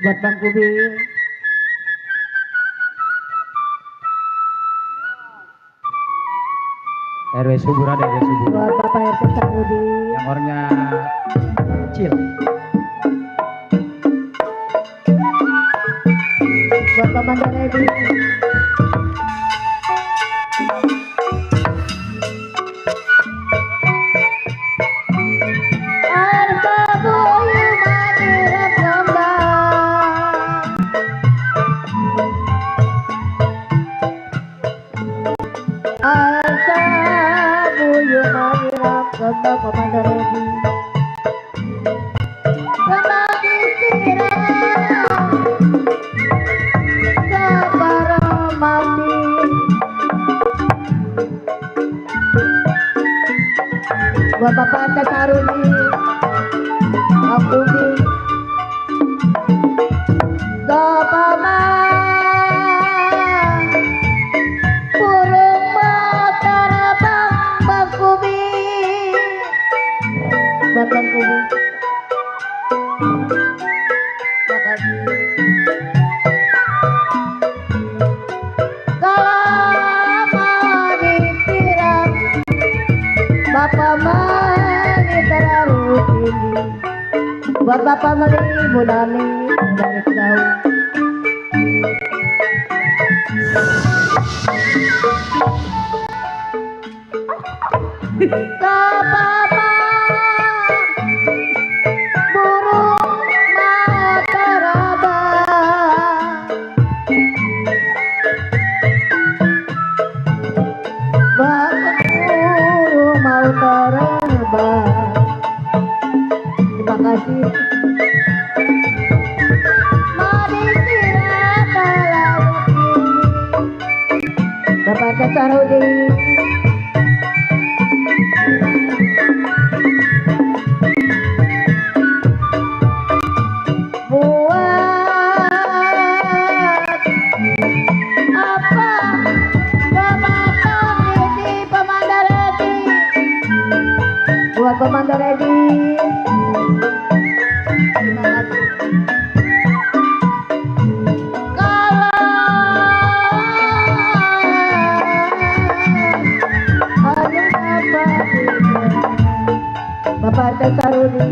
buat Bang Kubi. RW Subur ada RW Subur. Buat Bapak RT Sarudi. Yang orangnya kecil. Buat Bapak Daredi. Buat Bapak RT Sarudi, Bang Kubi, Gapama, burung terbang Bang Kubi, buat Bang Kubi. Makasih. Kalau mau disiram, Bapak Mani terlalu tinggi. Buat Bapak Mani Budani dari jauh. Kapapa burung mau terbang. Bapak burung mau terbang. Terima kasih. Mari kita laut ini. Bapak Sarudi. Buat Bapak Daredi. Terima kasih. Bapak RT Sarudi,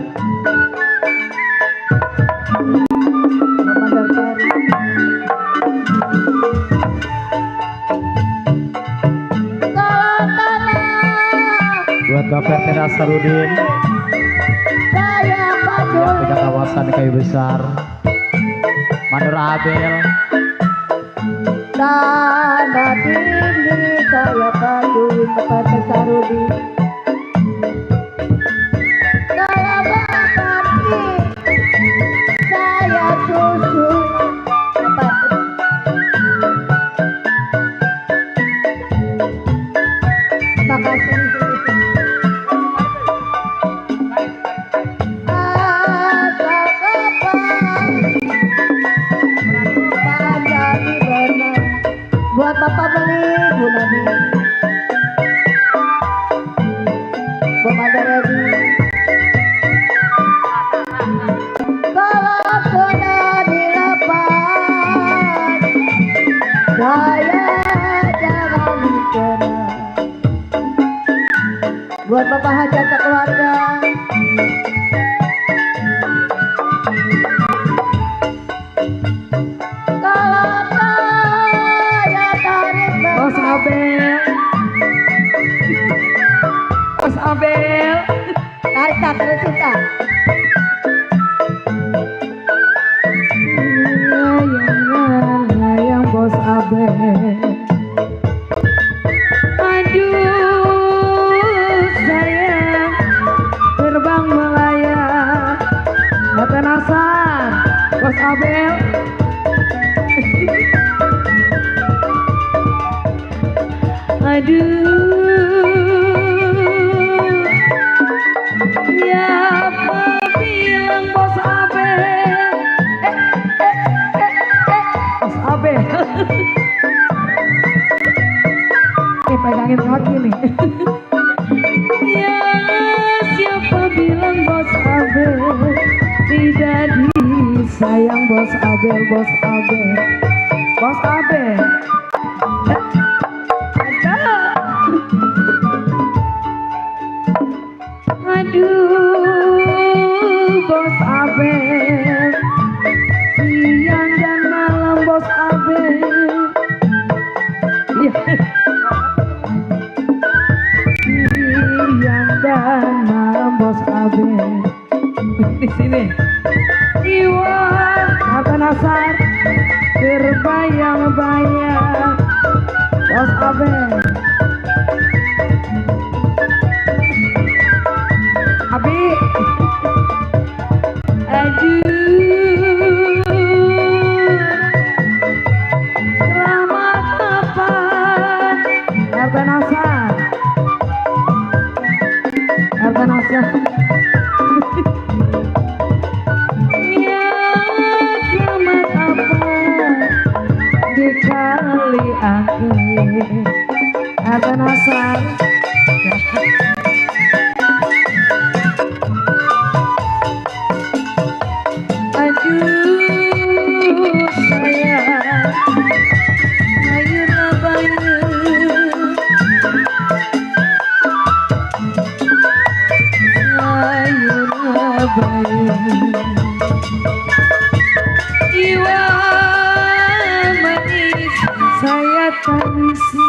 Bapak Daredi. Buat Bapak RT Nasarudin yang punya kawasan kayu besar, Mandor Abel. Tanda tinggi saya paduin Bapak RT Sarudi. Kalau Bapak saya susu Bapak. Terima kasih. Buat Bapak beli Bunani, Bapak Daredi. Kalau sudah dilepas, saya jangan dikenal. Buat Bapak hajat keluarga. Bos Abel, Bos Abel, Tarik tak, tarik cinta. yang Bos Abel. Aduh sayang, terbang melayang, mata nasar, Bos Abel. Aduh, siapa bilang Bos Abel? Bos Abel. Pegangin kaki nih. Ya, siapa bilang Bos Abel tidak bisa sayang bos Abel, bos Abel, bos Abel. Aduh, bos Abel, siang dan malam bos Abel. Iya. Siang dan malam bos Abel. Di sini. Iwa kata Nasar terbayang-bayang bos Abel. Abi, aduh, selamat kapan? RT Nasar, RT Nasar. Ya, selamat apa dikali aku, RT Nasar. Jiwa manis saya tangisi.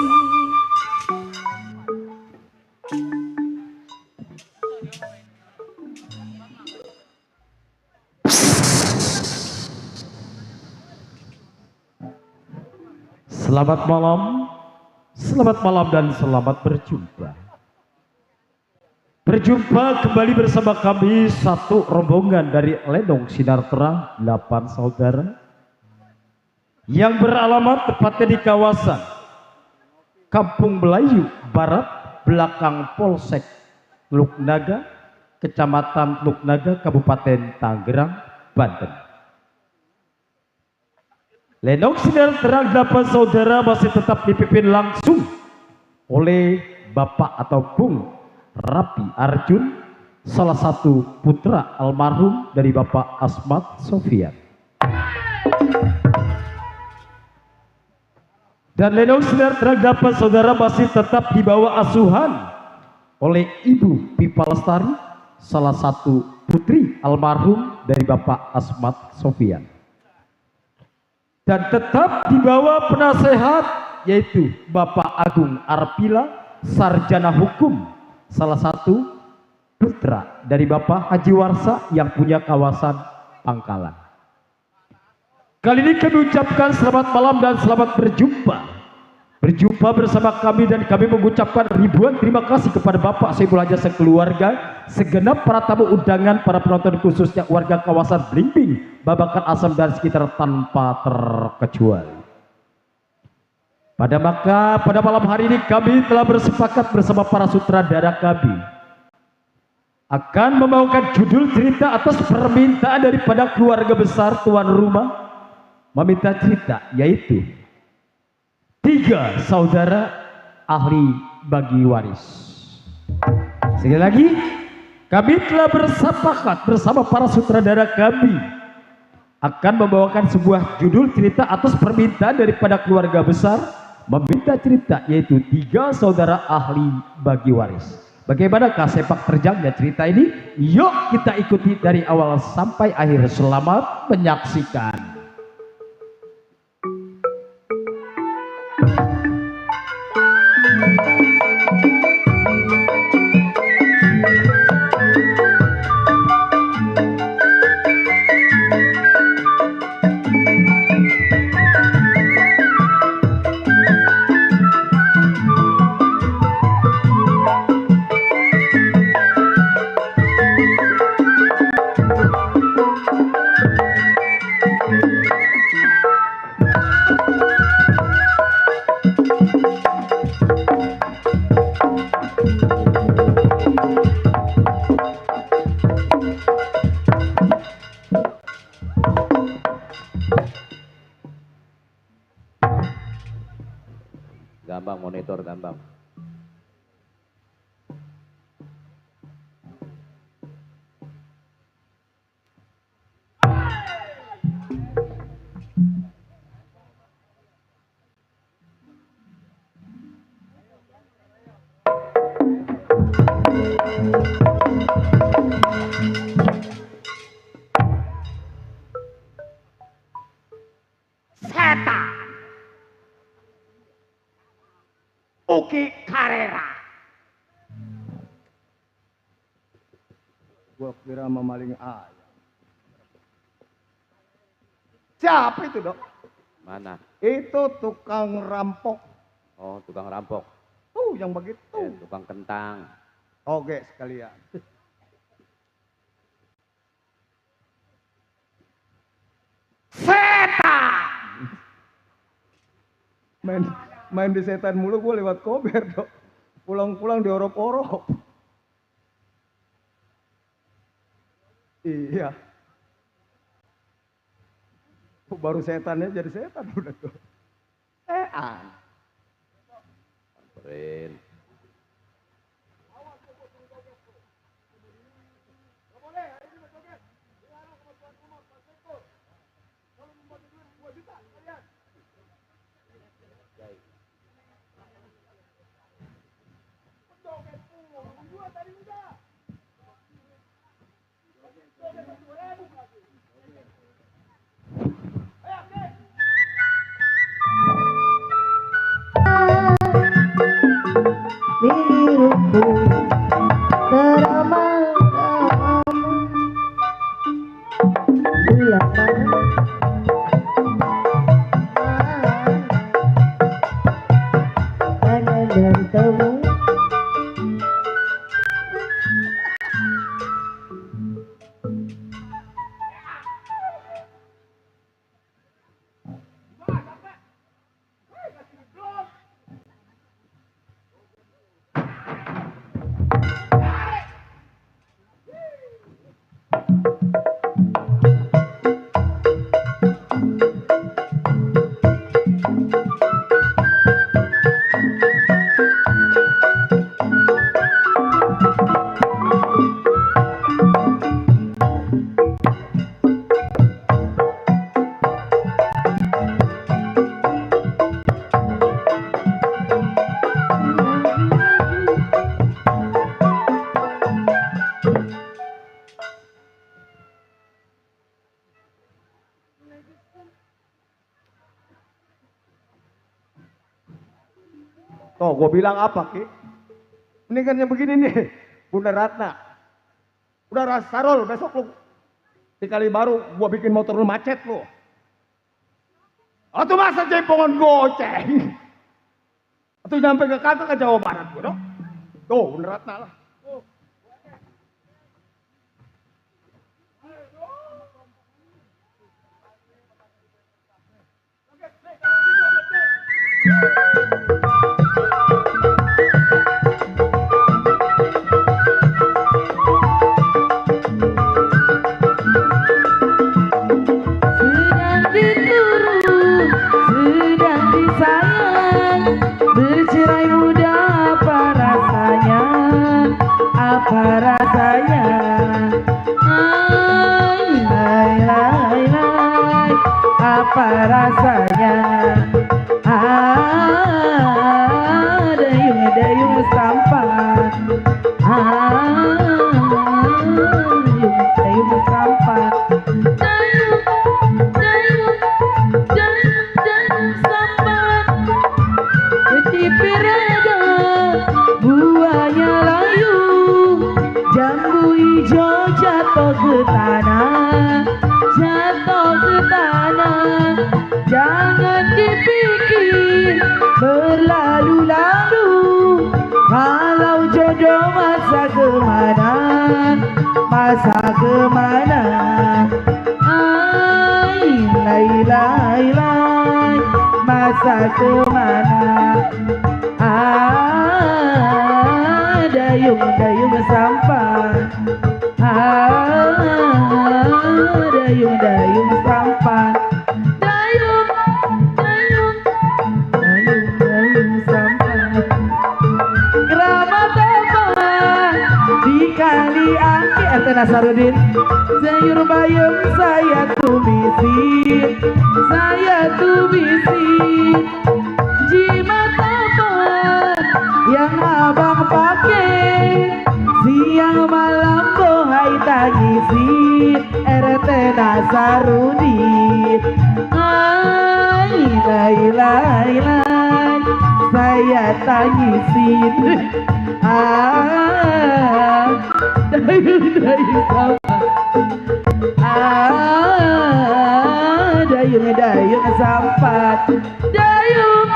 Selamat malam dan selamat berjumpa. Berjumpa kembali bersama kami satu rombongan dari Lenong Sinar Terang 8 saudara yang beralamat tepatnya di kawasan Kampung Melayu Barat, belakang Polsek Teluk Naga, Kecamatan Teluk Naga, Kabupaten Tangerang, Banten. Lenong Sinar Terang 8 saudara masih tetap dipimpin langsung oleh Bapak atau Bung Rapi Arjun, salah satu putra almarhum dari Bapak Asmat Sofian. Dan Lenong Sinar Terang 8 saudara masih tetap dibawa asuhan oleh Ibu Pipa Lestari, salah satu putri almarhum dari Bapak Asmat Sofian. Dan tetap dibawa penasehat yaitu Bapak Agung Arpila, sarjana hukum, salah satu putra dari Bapak Haji Warsa yang punya kawasan Pangkalan. Kali ini kami ucapkan selamat malam dan selamat berjumpa. Berjumpa bersama kami dan kami mengucapkan ribuan terima kasih kepada Bapak Saiful Hajat sekeluarga, segenap para tamu undangan, para penonton khususnya warga kawasan Blimbing, Babakan, Asam dan sekitar tanpa terkecuali. Pada malam hari ini kami telah bersepakat bersama para sutradara kami akan membawakan judul cerita atas permintaan daripada keluarga besar tuan rumah, meminta cerita yaitu 3 saudara ahli bagi waris. Sekali lagi, kami telah bersepakat bersama para sutradara kami akan membawakan sebuah judul cerita atas permintaan daripada keluarga besar, meminta cerita yaitu 3 saudara ahli bagi waris. Bagaimanakah sepak terjangnya cerita ini? Yuk kita ikuti dari awal sampai akhir. Selamat menyaksikan. Gambang, monitor Gambang. setan. Uki Carrera. Gua kira memaling ayam. Siapa itu, Dok? Mana? Itu tukang rampok. Oh, tukang rampok. Tuh, yang begitu. Tukang kentang. Oke, sekalian. Setan. Main di setan mulu, gue lewat kober, Dok. Pulang-pulang diorop-orop. Iya. Baru setannya jadi setan udah tuh. Samperin. Biruku teramang-ramang bulan mana bertemu. Tuh, gue bilang apa, Ki? Ini kan yang begini nih, Bunda Ratna. Udah Sarol, besok lu di Kalibaru, gue bikin motor lu macet lu. Atau masa jempongan goceng? Atau nyampe ke kantor ke Jawa Barat gue, dong? Tuh, Bunda Ratna lah. Sedang dituru, sedang disayang, bercerai muda apa rasanya, apa rasanya. Lai, lai, lai, apa rasanya. Dayung sampan. Dayung sampan. Dayung sampan. Kecipir ada buahnya layu, jambu hijau jatuh ke tanah, jatuh ke tanah. Jangan dipikir berlalu-lalu, kalau jodoh masa kemana, masa kemana. Lai, lai, lai, masa kemana. Dayung sampan. Dayung sampan. Dayung sampan. Keramat apa di kali angke Nasarudin. Sayur bayam saya tumisin, saya tumisin. Jimat apa yang abang pakai, siang malam bohai tangisin. RT Nasarudin. lai saya tangisin. Dayung sama. Dayung sampat. Dayung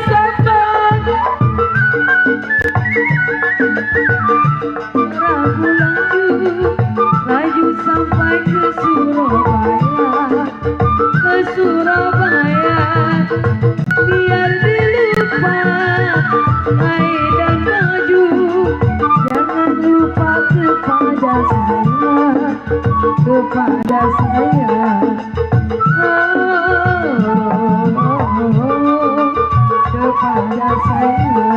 sampat. Laju sampai ke Surabaya, biar dilupa air dan baju, jangan lupa kepada saya, kepada saya. Kepada saya.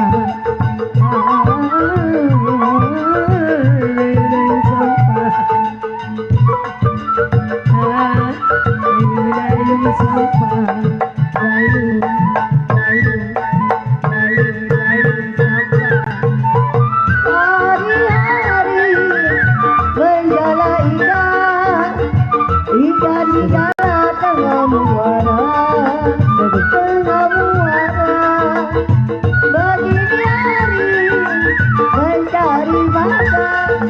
Hari-hari menjala indah, indah di dalam tengah muara, tengah muara. Begini hari mencari makan.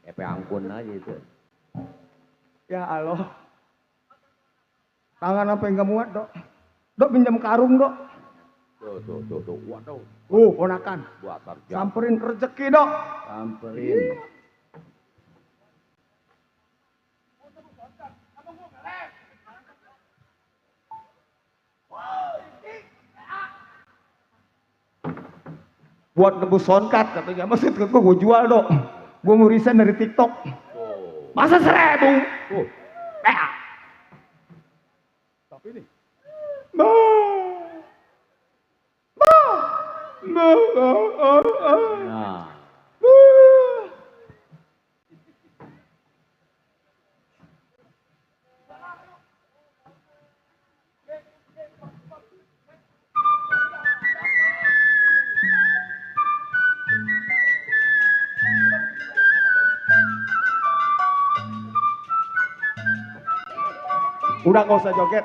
Epe angkun aja itu. Ya Allah. Tangan apa yang gak muat, Dok? Dok pinjam karung, Dok. Tuh. Waduh. Ponakan. Buat sarjana. Samperin rezeki, Dok. Samperin. Buat nebus soundcard katanya. Maksud gue jual, Dok. Gue mau resign dari TikTok. Masa 1.000? Tapi ini. Nah. Udah gak usah joget.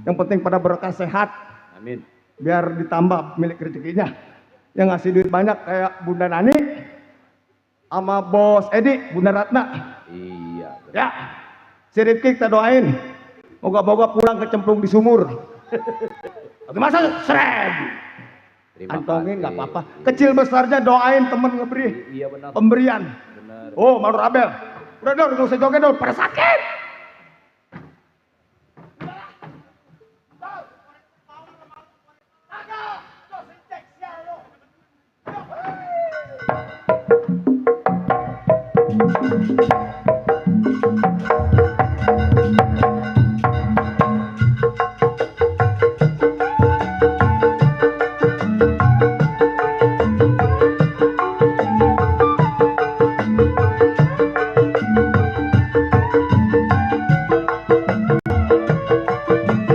Yang penting pada berkah sehat. Amin. Biar ditambah milik rezekinya. Yang ngasih duit banyak kayak Bunda Nani sama Bos Edi, Bunda Ratna. Iya. Ya. Si Rifki kita doain. Moga-moga pulang kecemplung di sumur. Tapi masa 1.000? Terima Antongin kasih. nggak apa-apa. Kecil besarnya doain temen ngeberi. Iya benar. Pemberian. Benar. Oh, Manur Abel. Udah dong, gak usah joget dong. Pada sakit.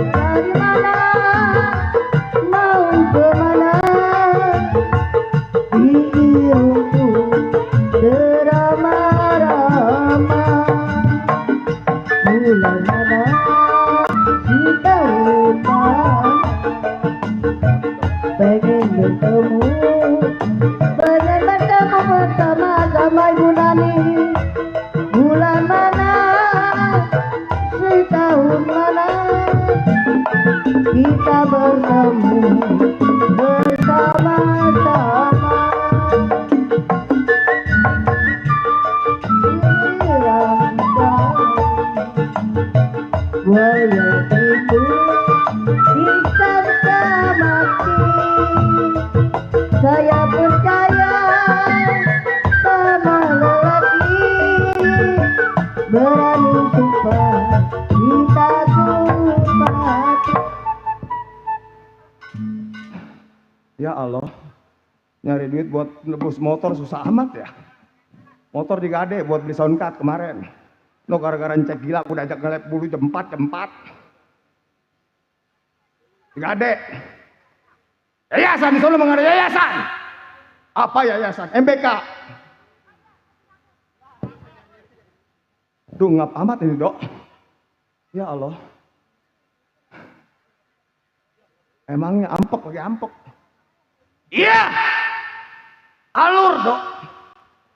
Dari mana mau kemana? Diirungku beramah-ramah. Bulan mana kita lupa, pengen bertemu bersama Ibu Nani. Bulan mana, setahun mana kita bertemu bersama-sama. Wayang itu bisa mati. Saya percaya sama lelaki berani sumpah kita mati. Ya Allah. Nyari duit buat nebus motor susah amat ya. Motor digade buat beli soundcard kemarin. Lo gara-gara cek gila, aku udah ajak ngelep bulu jam 4. Digade. Yayasan di Solo mengenai yayasan. Apa yayasan? MBK. Duh, ngap amat ini, Dok. Ya Allah. Emangnya ampek lagi ampek. Iya. Alur, Dok.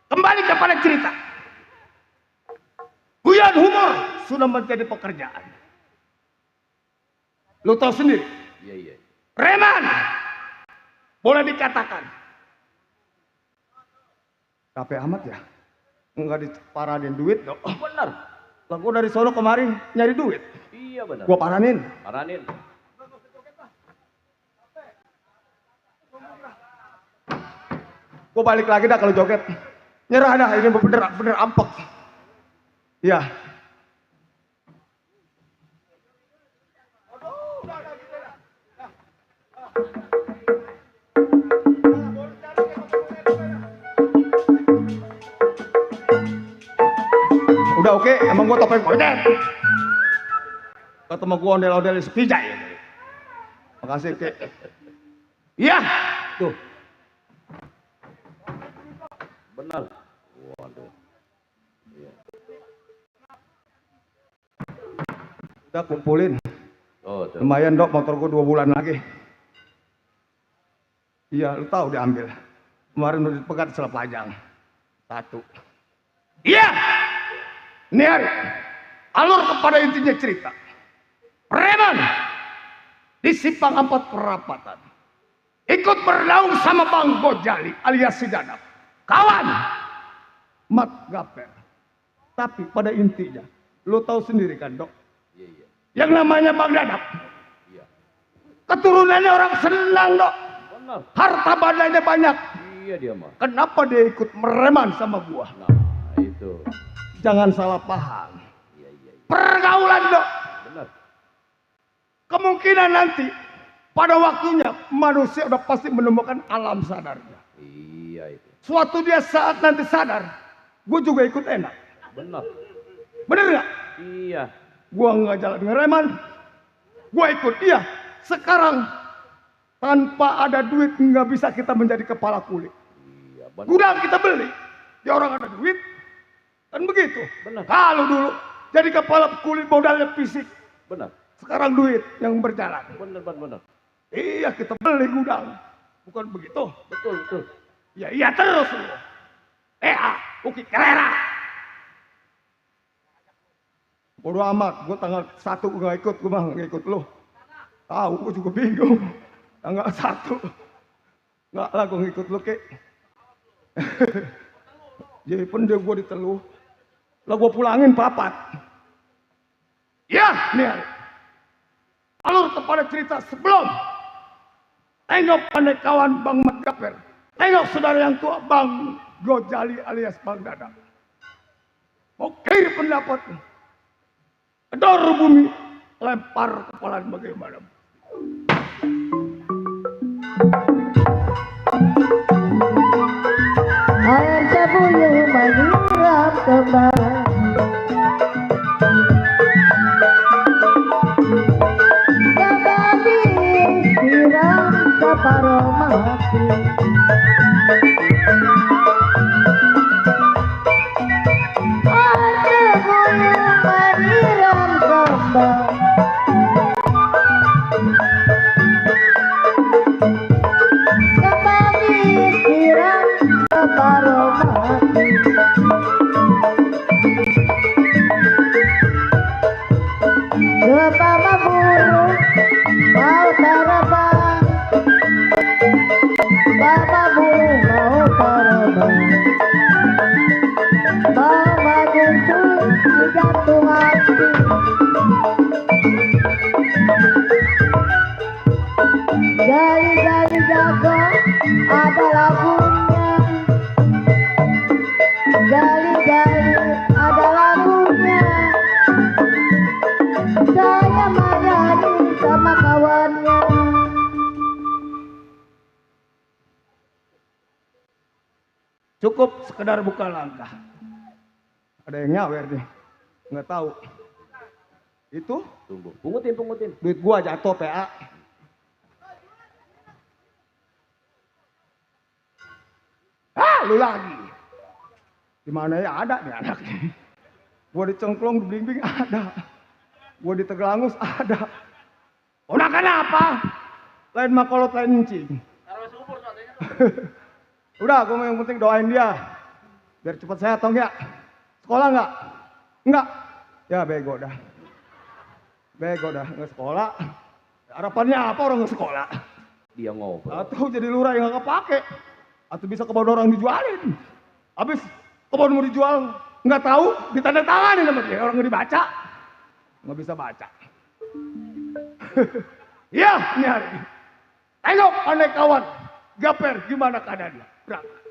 Kembali kepada cerita. Guyon humor sudah menjadi pekerjaan. Lu tahu sendiri. Iya, iya. Preman. Boleh dikatakan. Capek amat ya. Enggak diparanin duit, Dok. Benar. Lah gua dari sono kemari nyari duit. Iya benar. Gua paranin. Paranin. Gua balik lagi dah kalau joget. Nyerah dah, ini bener ampek. Iya. Udah oke, emang gua topeng kodet. Ketemu gua ondel-ondel sepijai. Makasih, Kek. Iya. Tuh. Benar. Waduh. Iya. Udah kumpulin. Oh, tuh. Lumayan, Dok, motor gua 2 bulan lagi. Iya, lu tahu diambil. Kemarin udah dipegat selap lajang. 1. Iya. Ini hari. Alur kepada intinya cerita. Preman. Di Simpang 4 Perapatan. Ikut bernaung sama Bang Gojali alias si Dadap. Kawan. Mat Gaper. Tapi pada intinya, lu tahu sendiri kan, Dok? Iya, iya. Yang namanya Bang Dadap. Iya. Keturunannya orang senang, Dok. Benar. Harta bandanya banyak. Iya dia mah. Kenapa dia ikut mereman sama gua? Nah, itu. Jangan salah paham. Iya, iya, iya. Pergaulan, Dok. Benar. Kemungkinan nanti pada waktunya manusia udah pasti menemukan alam sadarnya. Iya itu. Suatu dia saat nanti sadar, gue juga ikut enak. Benar. Bener nggak? Iya. Gue nggak jalan ngereman, gue ikut dia. Sekarang tanpa ada duit nggak bisa kita menjadi kepala kulit. Iya, benar. Gudang kita beli, dia orang ada duit, kan begitu. Benar. Kalau dulu jadi kepala kulit modalnya fisik, Benar. sekarang duit yang berjalan. Benar, benar, benar. Iya kita beli gudang, bukan begitu? Betul, betul. Ya iya terus lu. Uki Kerera. Bodo amat, gua tanggal 1 gua nggak ikut, gua mah nggak ikut lu. Tahu, gua juga bingung. Tanggal 1. Nggak lah, gua ngikut lu, Kek. Jadi pun dia gua diteluh. Lah gua pulangin papat. Ya, nih hari. Alur kepada cerita sebelum. Tengok pandai kawan Bang Mat Gaper. Tengok saudara yang tua Bang Gojali alias Bang Dadap. Oke pendapat. Kedor bumi. Lempar kepala bagaimana. Air sabuyung menyiram kembang. Kembali siram separuh mati. Air sabuyung menyiram kembang. Kembali siram separuh mati. Betapa burung mau terbang, betapa burung mau terbang, mau mengusul di jantung hati. Gali-gali jago ada lagunya, gali-gali ada lagunya. Saya Mardani sama kawannya. Cukup sekedar buka langkah. Ada yang nyawer nih. Nggak tahu. Itu Tunggu. Pungutin, pungutin. duit gua jatuh PA. Lu lagi. Di mana ya ada nih anak. Gua di Cengklong, di Blimbing ada. Gua di Tegelangus ada. Ponakan apa? Lain makolot, lain encing. Udah, gua yang penting doain dia. Biar cepat sehat, tong ya. Sekolah nggak? Nggak. Ya bego dah. Bego dah, nggak sekolah. Harapannya apa orang nggak sekolah? Dia ngobrol. Atau jadi lurah yang nggak kepake. Atau bisa kebun orang dijualin. Habis kebun mau dijual, nggak tahu, ditandatangani sama dia. Orang nggak dibaca. Nggak bisa baca. Iya, ini hari. Tengok pandai kawan. Gaper, gimana keadaannya? Berangkat.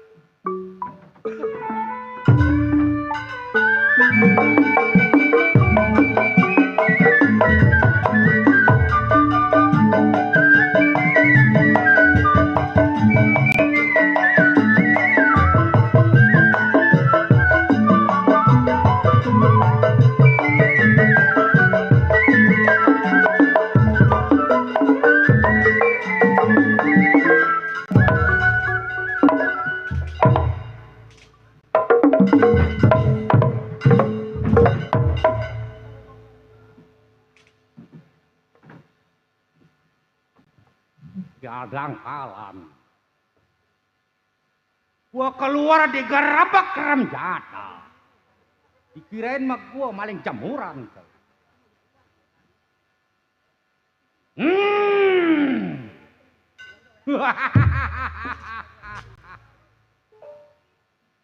Jadangkalan. Gua keluar di gerabak rem jata. Dikirain mah gua maling jamuran.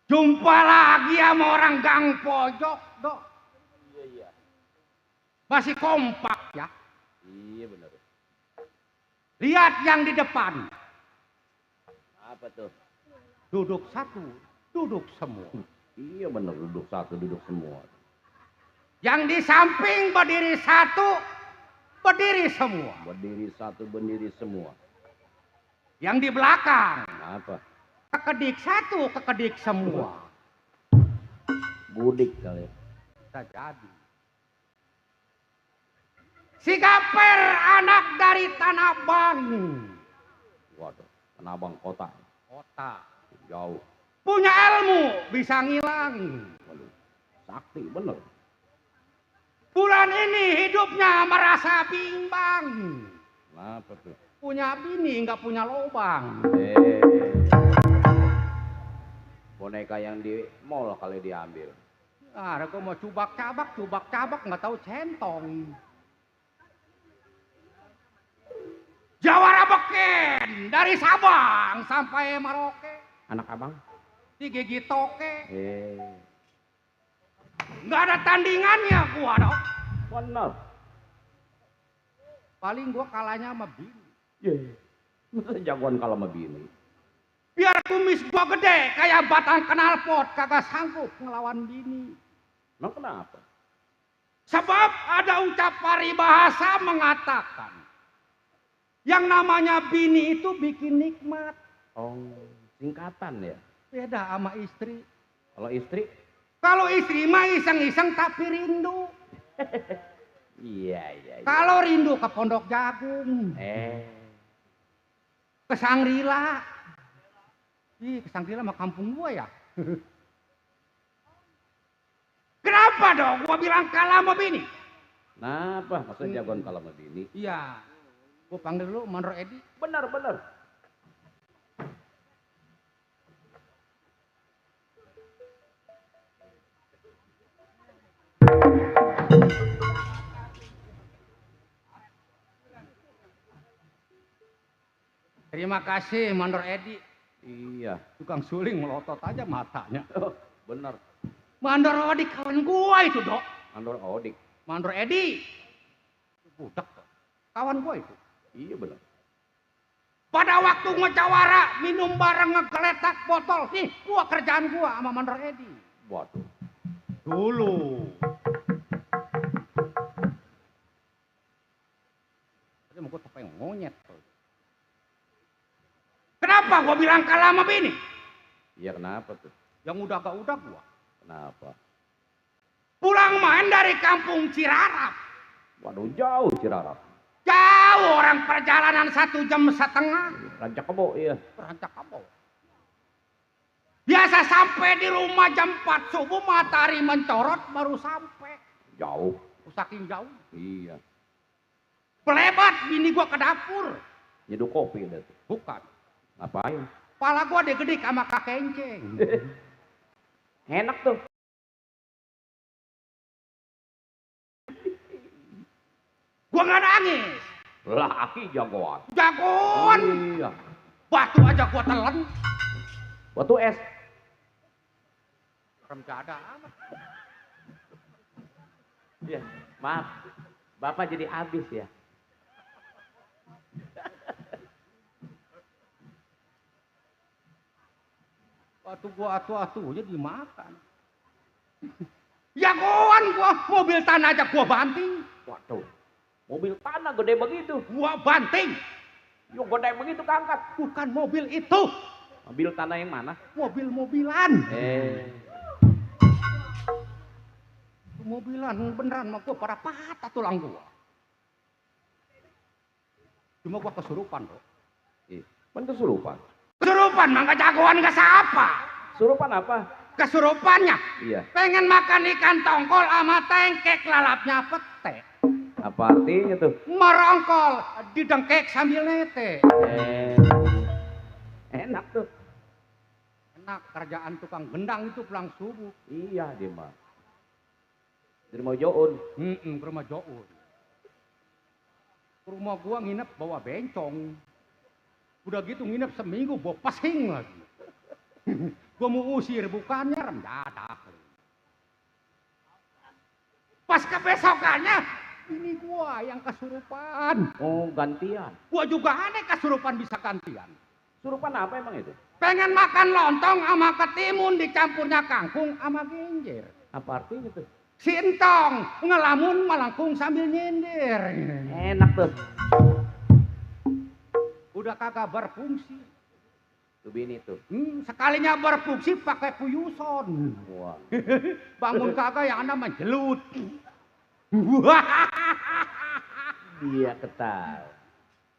Jumpa lagi sama orang gang pojok, Dok. Iya. Masih kompak ya. Iya benar. Lihat yang di depan. Apa tuh? Duduk satu, duduk semua. Iya benar, duduk satu, duduk semua. Yang di samping berdiri satu, berdiri semua. Berdiri satu, berdiri semua. Yang di belakang, Apa? kekedik satu, kekedik semua. Budik kali. Bisa jadi. Si Gaper anak dari Tanah Abang. Waduh, Tanah Abang kota. Kota. Jauh. Punya ilmu, bisa ngilangin. Waduh, sakti bener. Bulan ini hidupnya merasa bimbang. Kenapa tuh? Punya bini, nggak punya lobang. Boneka yang di mall kali diambil. Nah, gue mau cubak-cabak, nggak tahu centong. Jawara beken dari Sabang sampai Merauke. Anak abang? Digigit toke. Nggak ada tandingannya gua dok. Bener. Paling gua kalahnya sama bini. Masa jagoan kalau sama bini? Biar kumis gua gede kayak batang knalpot kagak sanggup ngelawan bini. Emang kenapa? Sebab ada ucap paribahasa mengatakan yang namanya bini itu bikin nikmat. Oh, singkatan ya? Beda sama istri. Kalau istri? Kalau istri mah iseng-iseng tapi rindu. Iya. Kalau rindu ke Pondok Jagung. Ke Sangrila. Ih, ke Sangrila mah kampung gua ya. Kenapa dong gua bilang kalah sama bini? Kenapa? Masa jagoan kalau sama bini? Iya. Gua panggil dulu Mandor Edi. Bener. Terima kasih Mandor Edi. Iya. Tukang suling melotot aja matanya. Bener. Mandor Edi kawan gua itu dok. Mandor Odik. Mandor Edi. Budak dok. Kawan gua itu. Iya bener. Pada waktu ngejawara minum bareng ngegeletak botol. Nih gua kerjaan gua sama Mandor Edi. Waduh. Dulu. Tadi mau gua topeng monyet. Kenapa gua bilang kalah sama bini? Iya kenapa tuh? Yang udah gak udah gua. Kenapa? Pulang main dari kampung Cirarap. Waduh jauh Cirarap. Jauh orang perjalanan 1,5 jam. Rancak Kebo iya. Rancak Kebo. Biasa masa sampai di rumah jam 4 subuh matahari mencorot baru sampai. Jauh. Saking jauh. Iya. Pelebat bini gua ke dapur. Nyeduh kopi udah tuh. Bukan. Ngapain? Pala gua digedik sama kak kenceng. Enak tuh. Gua nggak nangis. Laki jagoan. Jagoan. Iya. Batu aja gua telan. Batu es. Remjada amat. Iya. Maaf. Bapak jadi habis ya. Batu gua atu-atunya dimakan. Jagoan gua, mobil tanah aja gua banting. Waduh. Mobil tanah gede begitu. Gua banting. Yuk gede begitu keangkat. Bukan mobil itu. Mobil tanah yang mana? Mobil-mobilan. Mobilan beneran mah gua pada patah tulang gua. Cuma gua kesurupan bro. Kan kesurupan. Kesurupan mah gak jagoan gak siapa. Surupan apa? Kesurupannya. Iya. Pengen makan ikan tongkol sama tengkek lalapnya pete. Apa artinya tuh? Merongkol didengkek sambil nete. Enak tuh. Enak kerjaan tukang gendang itu pulang subuh. Iya dia mah. Di rumah Joun. Ke rumah Joun. Ke rumah gua nginep bawa bencong. Udah gitu nginep seminggu bawa pasing lagi. Gua mau usir bukannya rem dadak. Pas kebesokannya ini gua yang kesurupan. Oh gantian. Gua juga aneh kesurupan bisa gantian. Surupan apa emang itu? Pengen makan lontong sama ketimun dicampurnya kangkung sama genjer. Apa artinya tuh? Si entong ngelamun melengkung sambil nyindir. Enak tuh. Udah kagak berfungsi. Tuh bini tuh. Sekalinya berfungsi pakai kuyuson. Wah. Bangun kagak yang ada menjelut. Dia ketawa.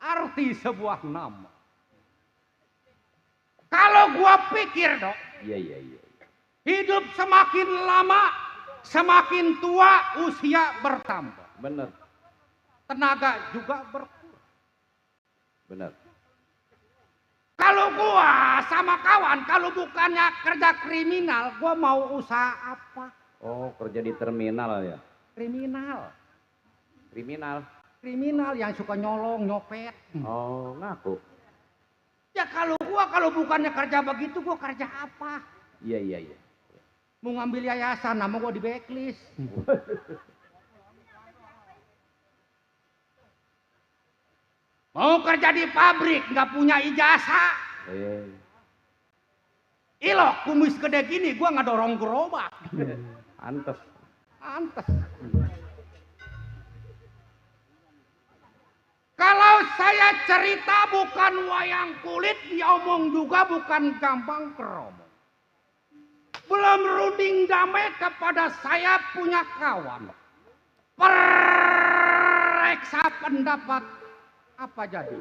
Arti sebuah nama. Kalau gua pikir dok, Iya. hidup semakin lama, semakin tua usia bertambah. Bener. Tenaga juga berkurang. Bener. Kalau gua sama kawan, kalau bukannya kerja kriminal, gua mau usaha apa? Oh kerja di terminal ya? Kriminal. Kriminal. Yang suka nyolong, nyopet. Oh ngaku. Ya kalau bukannya kerja begitu, gua kerja apa? Iya. Mau ngambil yayasan, nama gua di backlist. Mau kerja di pabrik, nggak punya ijazah. Ilok, kumis gede gini, gua nggak dorong gerobak. Antes. Kalau saya cerita bukan wayang kulit, diomong juga bukan gampang keromong. Belum runding damai kepada saya punya kawan. Periksa pendapat apa jadi?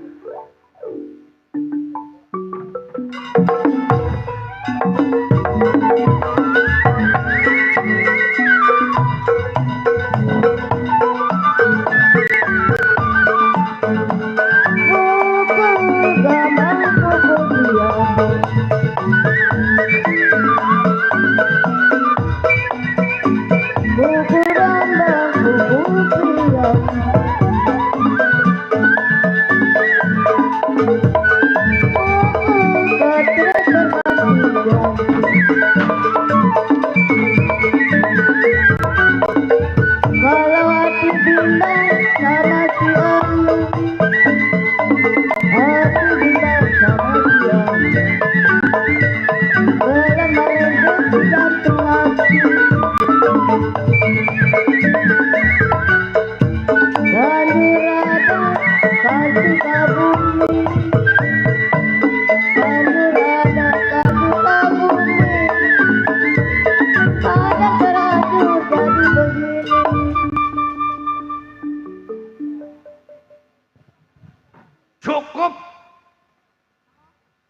Cukup,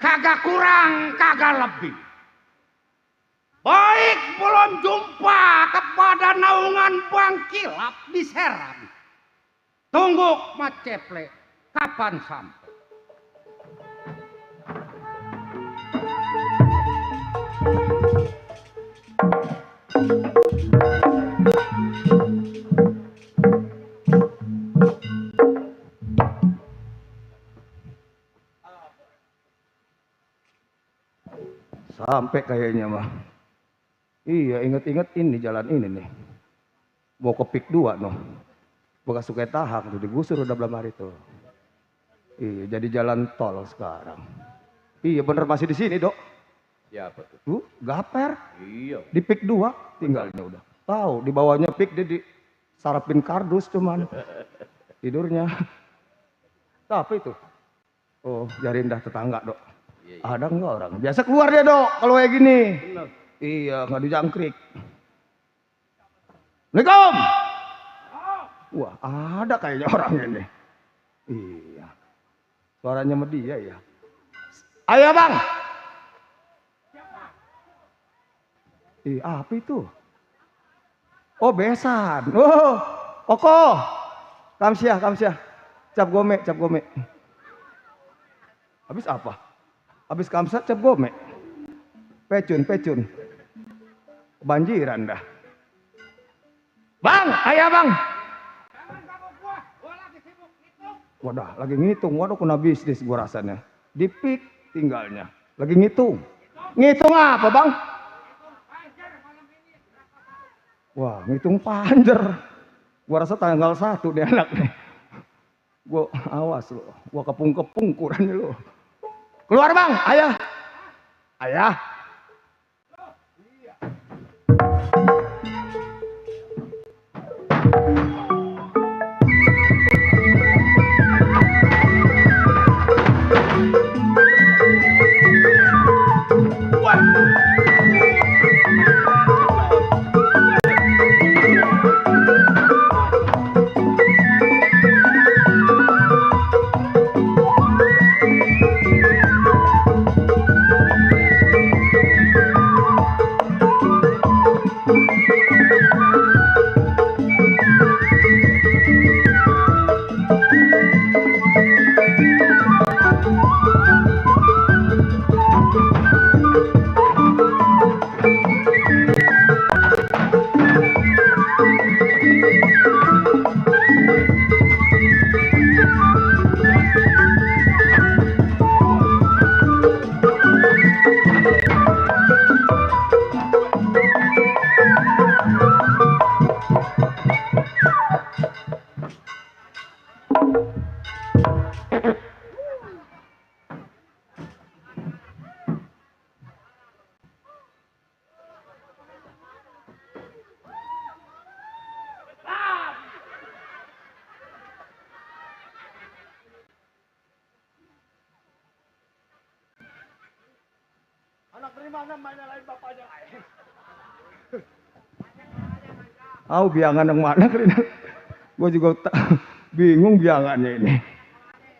kagak kurang, kagak lebih. Baik belum jumpa kepada naungan Bang Kilap di Serang. Tunggu Mat Ceple, kapan sampai? Sampai kayaknya mah. Iya, inget-inget ini jalan ini nih. Mau ke Pik 2 noh. Bekas Sukai Tahak tuh digusur udah belum hari tuh. Iya, jadi jalan tol sekarang. Iya, bener masih di sini, Dok. Ya betul. Tuh, gaper. Iya. Di Pik 2 tinggalnya udah. Tahu, di bawahnya Pik dia di sarapin kardus cuman. Tidurnya. Tapi itu. Oh, jari indah tetangga, Dok. Iya, iya. Ada enggak orang? Biasa keluar dia, Dok, kalau kayak gini. Bener. Iya, nggak dijangkrik. Assalamualaikum. Wah, ada kayaknya orang ini. Iya. Suaranya sama dia ya. Ayo, Bang. Ih, apa itu? Oh, besan. Oh, Oko. Kamsiah, kamsiah. Cap gome, cap gome. Habis apa? Habis kamsat cap gome. Pecun, pecun. Kebanjiran dah. Bang, ayah bang. Wadah, lagi ngitung. Waduh, kena bisnis gua rasanya. Di Pik tinggalnya. Lagi ngitung. Ngitung apa bang? Wah, ngitung panjer. Gua rasa tanggal 1 deh anak nih. Gua awas lo. Gua kepung-kepung kurang lo. Keluar bang, ayah. Ayah. Biangan yang mana Krina? Gue juga bingung biangannya ini.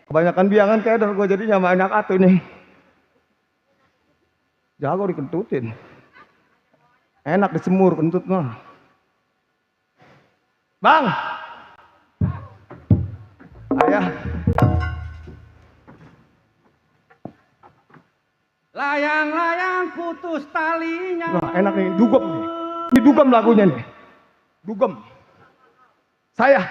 Kebanyakan biangan keder gue jadinya sama anak atuh nih. Jago dikentutin. Enak disemur kentut mah. Bang. Ayah. Layang-layang putus talinya. Wah, enak nih, dugem nih. Ini dugem lagunya nih. Dugem. Saya.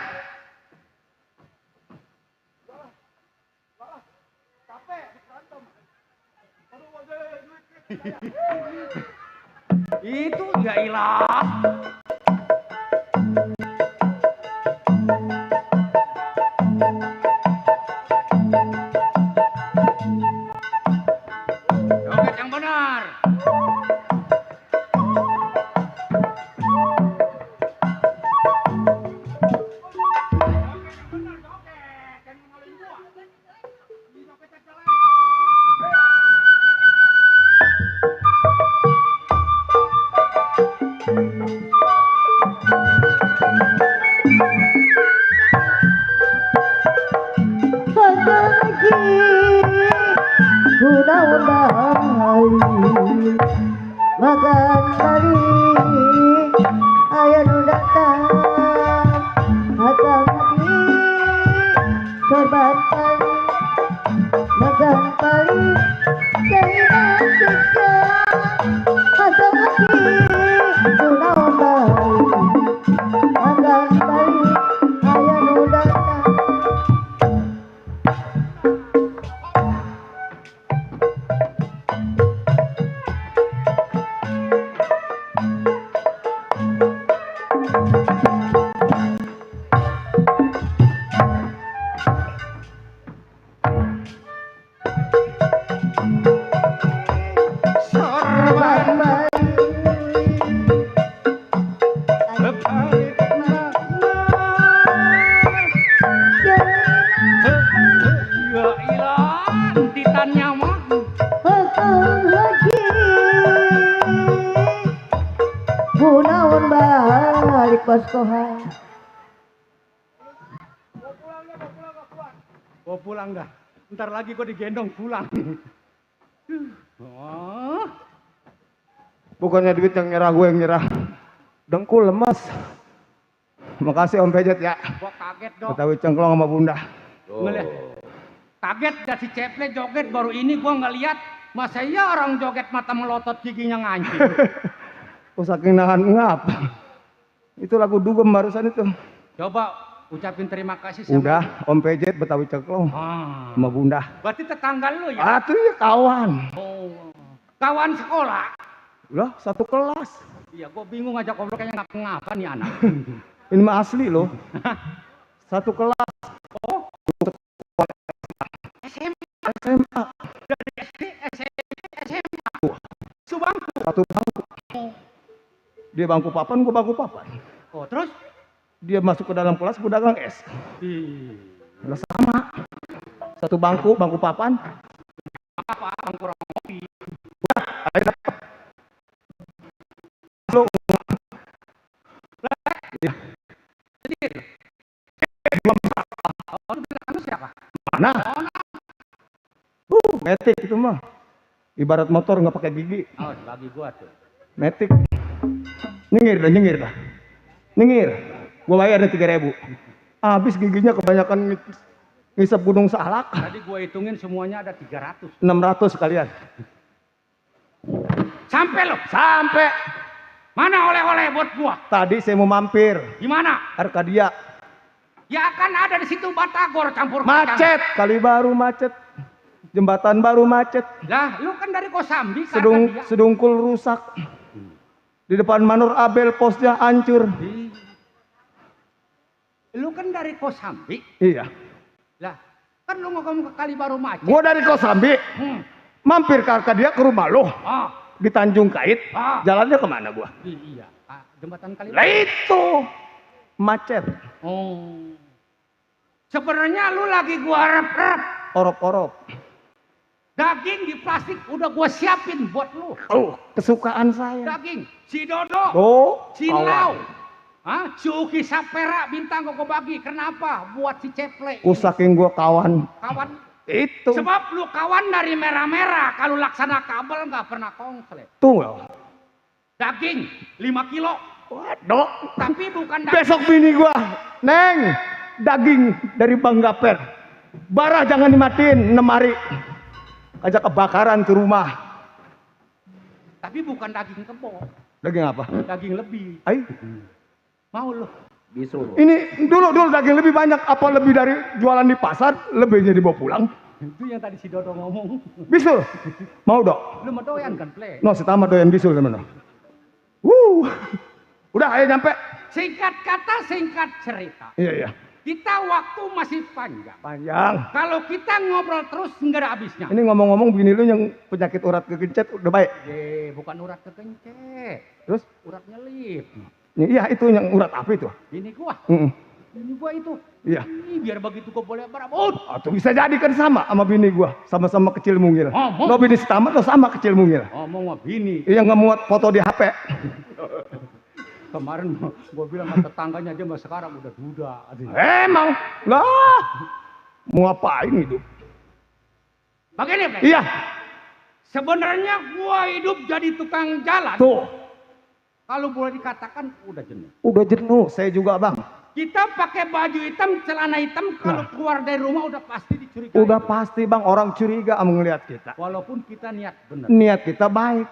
Itu ya ilah. Joget yang benar. makan balik aya nu datang akang hati sorban balik makan balik cerita siksa akang hati nu naon balik makan balik aya nu datang. Ya ilah, ditannya mah. Gunaon balik poskohan. Gua pulang dah. Ntar lagi gua digendong pulang. Oh, Bukannya duit yang nyerah, gue yang nyerah. Dengkul lemas. Makasih Om Pejet ya. gua kaget dong. Betawi cengklong sama Bunda. Ngeliat. Kaget dah si Ceple joget baru ini gua ngeliat. Masa iya orang joget mata melotot giginya ngancing. Oh saking nahan ngap. Itu lagu dugem barusan itu. Coba ucapin terima kasih sama. Udah Om Pejet Betawi cengklong Ah, sama Bunda. berarti tetangga lu ya? Atuh ya kawan. Oh, kawan sekolah. Lah satu kelas. Iya, gua bingung ngajak ngobrol kayaknya ngapa nih anak. Ini mah asli loh. Satu kelas Oh, SMA, SMA. SD, SMP, SMA. Subangku. Satu bangku. Dia bangku papan, gua bangku papan. Oh, terus? Dia masuk ke dalam kelas, gua dagang es. Ih, Lah sama. Satu bangku, bangku papan. apa? Bang kurang ngopi. Lu Sedir. Oh, lu bilang lu siapa? mana? Metik itu mah. Ibarat motor nggak pakai gigi. Oh, bagi gua tuh. Metik. Nyengir dah, nyengir dah. Nyengir. Gua bayar nih 3.000. Habis giginya kebanyakan ngisap gunung salak. Tadi gua hitungin semuanya ada 300. 600 sekalian. Sampai lo. Sampai Mana oleh-oleh buat gua? tadi saya mau mampir Di mana? Arkadia. Ya akan ada di situ batagor campur kacang. Macet, kali baru macet. Jembatan baru macet. Lah, lu kan dari Kosambi ke Sedung, Arkadia. sedungkul rusak. Di depan Manur Abel posnya hancur. Ih. Lu kan dari Kosambi. Iya. Lah, kan lu ngomong ke kali baru macet. Gua dari Kosambi, Hmm. mampir ke Arkadia ke rumah lo Ah, di Tanjung Kait. ah. Jalannya kemana gua? Iya. Ah, jembatan kali. Lah itu macet, Oh. Sebenarnya lu lagi gua harap-harap orop-orop. daging di plastik udah gua siapin buat lu. Oh, kesukaan saya. Daging si Dodo, Oh, si Lau, si Uki Sapera bintang gua bagi. Kenapa? Buat si Ceple. Oh, saking gua kawan Kawan. itu. Sebab lu kawan dari merah-merah. Kalau laksana kabel nggak pernah konslet. Tuh. Daging 5 kilo. Waduh. Tapi bukan daging. Besok bini gua, Neng, daging dari Bang Gaper. Barah jangan dimatiin 6 hari. Ajak kebakaran tuh rumah. Tapi bukan daging kebo. Daging apa? Daging lebih. Ay, Mau lu? Bisul. ini dulu daging lebih banyak. Apa lebih dari jualan di pasar, lebihnya dibawa pulang. Itu yang tadi si Dodo ngomong. Bisul, mau dok? Lu mau doyan kan, Ple? No, si tamat doyan bisul teman. Udah, ayo nyampe. Singkat kata, singkat cerita. Iya. Kita waktu masih panjang. Panjang. Kalau kita ngobrol terus nggak ada habisnya. Ini ngomong-ngomong bini lu yang penyakit urat kegencet udah baik. Bukan urat kekencet. Terus? Urat nyelip. Iya itu yang urat apa itu? Ini gua. Mm-mm. Ini gua itu. Iya. Ih, biar begitu gua boleh berebut. Atau bisa jadi kan sama bini gua, sama-sama kecil mungil. Ngomong. Lo bini setamat lo sama kecil mungil. Ngomong sama bini. Yang ngemuat foto di HP. Kemarin gua bilang sama tetangganya dia mah sekarang udah duda. Emang lah mau ngapain hidup? Begini, Ple. Iya. Sebenarnya gua hidup jadi tukang jalan. Tuh, Kalau boleh dikatakan udah jenuh. udah jenuh. Saya juga bang. Kita pakai baju hitam, celana hitam, kalau keluar dari rumah udah pasti dicurigai. Udah pasti bang, orang curiga melihat kita. Walaupun kita niat benar. Niat kita baik.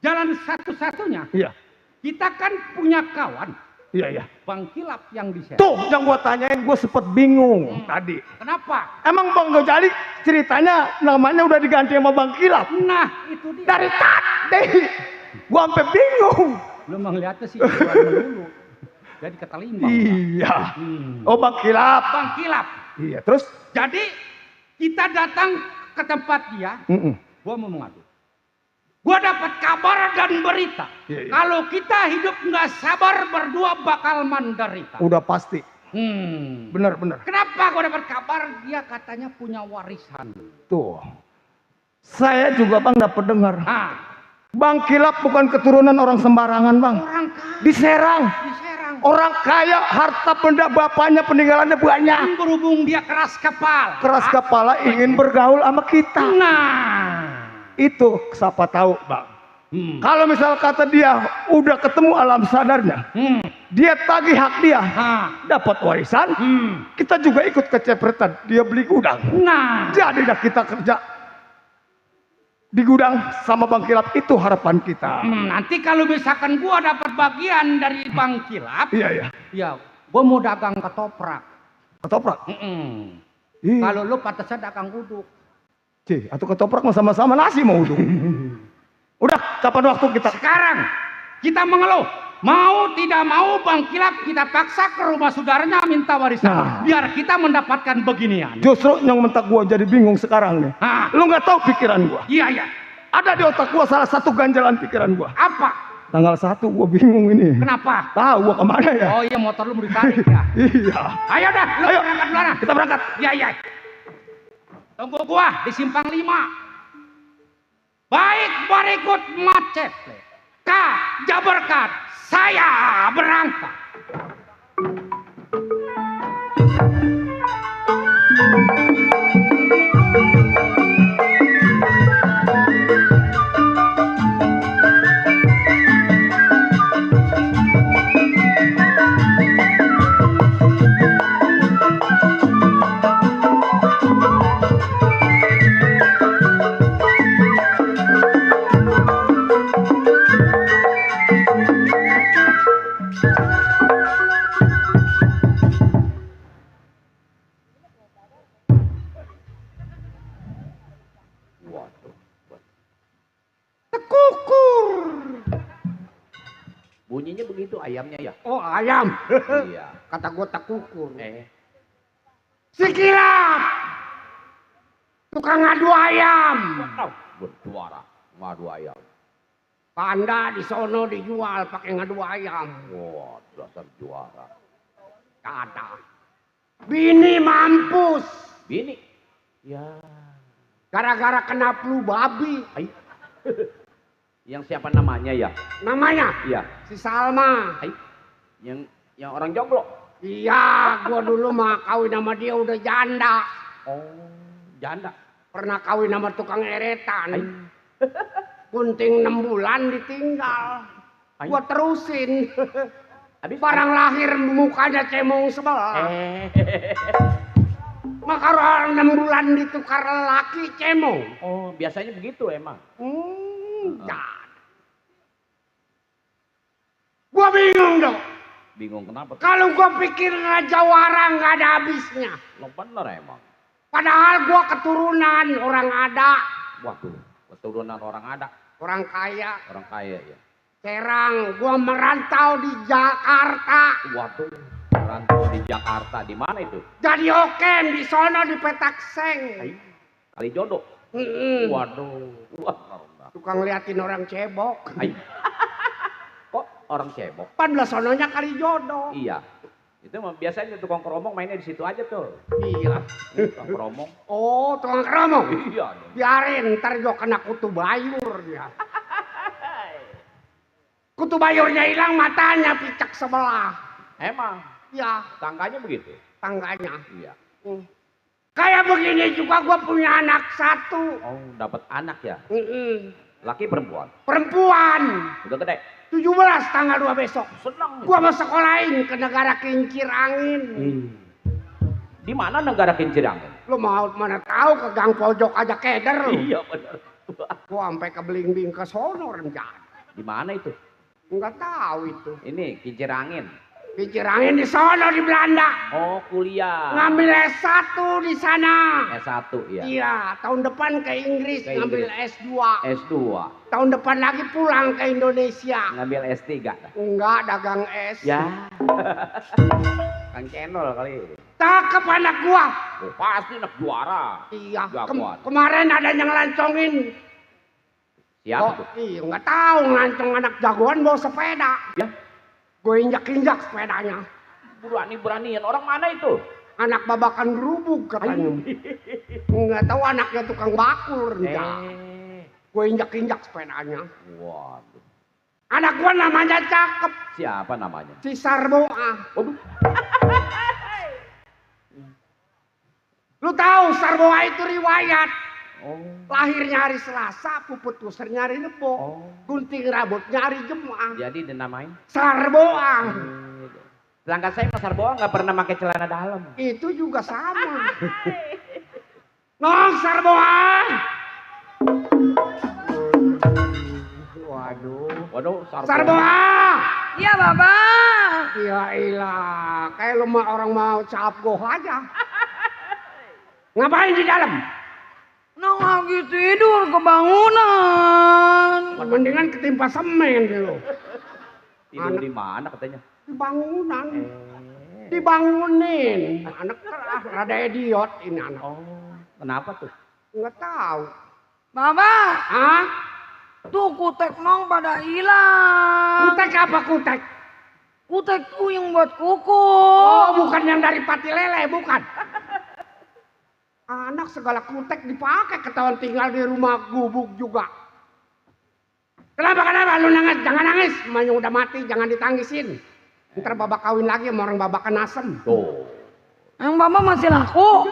Jalan satu-satunya, Iya, kita kan punya kawan, iya. Bang Kilap yang di Serang. Tuh, yang gua tanyain, gua sempet bingung tadi. Kenapa? Emang Bang Gojali ceritanya namanya udah diganti sama Bang Kilap? Nah, itu dia. Dari tadi, gua sampai bingung. Lu melihatnya sih jual melulu. Jadi ketelimbang. Iya. Hmm. Oh Bang Kilap. Bang Kilap. Iya, terus? Jadi kita datang ke tempat dia, gua mau mengadu. Gua dapat kabar dan berita. Iya. Kalau kita hidup nggak sabar berdua bakal menderita. Udah pasti. Bener. Bener. Kenapa gua dapat kabar dia katanya punya warisan? Tuh. Saya juga Bang dapat dengar. Ah, Bang Kilap bukan keturunan orang sembarangan Bang. orang kaya Di Serang. di Serang. Orang kaya, harta benda bapaknya peninggalannya banyak. Berhubung dia keras kepala. Keras kepala ingin bergaul sama kita. Nah. Itu siapa tahu Bang. Kalau misal kata dia udah ketemu alam sadarnya, dia tagih hak dia, dapat warisan, kita juga ikut kecepretan, dia beli gudang. Nah. Jadi dah kita kerja di gudang sama Bang Kilap, itu harapan kita. Nanti kalau misalkan gua dapat bagian dari Bang Kilap, Iya. ya gua mau dagang ketoprak. Ketoprak. Ih, Kalau lu pantasnya dagang uduk. atau ketoprak mah sama-sama nasi mau uduk. Udah, kapan waktu kita? Sekarang kita mengeluh. Mau tidak mau Bang Kilap kita paksa ke rumah saudaranya minta warisan. Nah. Biar kita mendapatkan beginian. Justru yang mentak gua jadi bingung sekarang nih. Ah. Lu nggak tahu pikiran gua. Iya. Ada di otak gua salah satu ganjalan pikiran gua. Apa? Tanggal 1 gua bingung ini. Kenapa? Tahu gua kemana ya? Oh iya, motor lu mau ditarik ya. Iya. Ayo dah, lu Ayo. berangkat duluan. Kita berangkat. Iya. Tunggu gua di simpang 5. Baik berikut macet. Jabarkan, saya berangkat. Bunyinya begitu ayamnya ya? Oh ayam. Iya. Kata gua tak kukur. Si Kilap, tukang ngadu ayam. bersuara ngadu ayam. Panda di sono dijual pakai ngadu ayam. Wah, dasar juara. Ada. Bini mampus. Bini. Ya. Gara-gara kena flu babi. Ay. Yang siapa namanya ya? Namanya Iya. si Salma. Ay. Yang orang jomblo. Iya, gua dulu mah kawin sama dia udah janda. Oh, janda. Pernah kawin sama tukang eretan. Bunting 6 bulan ditinggal. Gua terusin. Habis Barang lahir mukanya cemong sebelah. Maka orang 6 bulan ditukar laki cemong. Oh, biasanya begitu emang. Jangan. Gua bingung dong. Bingung kenapa? Kalau gua pikir ngajawara nggak ada habisnya. Lo bener emang. Padahal gua keturunan orang ada. Waduh, keturunan orang ada. Orang kaya. Orang kaya ya. Serang, gua merantau di Jakarta. Waduh, merantau di Jakarta. Di mana itu? Jadi okem di sono di Petak Seng. Kali jodoh. Waduh, wah. Tukang liatin orang cebok. Ay. Kok orang cebok? Pan belah sononya kali jodoh. Iya. Itu mah biasanya tukang keromong mainnya di situ aja tuh. Iya. Tukang keromong. Oh, tukang keromong. Iya. Biarin, ntar juga kena kutu bayur dia. Kutu bayurnya hilang, matanya picak sebelah. Emang Ya, tangganya begitu. tangganya. Iya. Kayak begini juga gua punya anak satu. Oh, dapat anak ya? Mm-mm. Laki perempuan? Perempuan. Udah gede? 17 tanggal 2 besok. Senang. Gua mau sekolahin ke negara kincir angin. Di mana negara kincir angin? Lu mau mana tahu ke gang pojok aja keder lu. Iya benar. Gua sampai ke Blimbing ke sono rencana. Di mana itu? Enggak tahu itu. Ini kincir angin. Kincir angin di sono di Belanda. Oh, kuliah. Ngambil S1 di sana. S1 ya. Iya, tahun depan ke Inggris Ke ngambil Inggris. S2. S2. Tahun depan lagi pulang ke Indonesia. Ngambil S3. Enggak, dagang es. Ya. Kang Cendol kali. Cakep anak gua. Oh, pasti anak juara. Iya, Jagoan. kemarin ada yang ngelancongin. Siapa tuh? Iya, nggak tahu ngelancong anak jagoan bawa sepeda. Ya. Gue injak-injak sepedanya. Berani-beranian. Orang mana itu? Anak babakan gerubuk katanya. Nggak tahu anaknya tukang bakul rencana. Gue injak-injak sepedanya. Waduh. Anak gua namanya cakep. Siapa namanya? Si Sarboa. Waduh. Lu tahu Sarboa itu riwayat. Oh. Lahirnya hari Selasa, puput pusarnya hari Rebo. Oh. Gunting rambutnya hari Jumat. Jadi dinamain? Sarboa. Sedangkan saya Mas Sarboa nggak pernah pakai celana dalam. Itu juga sama. Nong Sarboa. Waduh, Sarboa. Iya, Bapak. Ya ilah, kayak lu mah orang mau capgoh aja. Ngapain di dalam? Nong lagi tidur kebangunan. Mendingan ketimpa semen dulu. Tidur di mana katanya? Di bangunan. Dibangunin. Anak rada idiot ini anak. Oh, kenapa tuh? Nggak tahu. Bapak, Hah? tuh kutek Nong pada hilang. Kutek apa kutek? Kutek tuh yang buat kuku. Oh, bukan yang dari pati lele, bukan. Anak segala kutek dipakai, ketahuan tinggal di rumah gubuk juga. Kenapa? Lu nangis? Jangan nangis. Emaknya udah mati, jangan ditangisin. Ntar babak kawin lagi sama orang babakan asem. Tuh. Yang Bapak masih laku.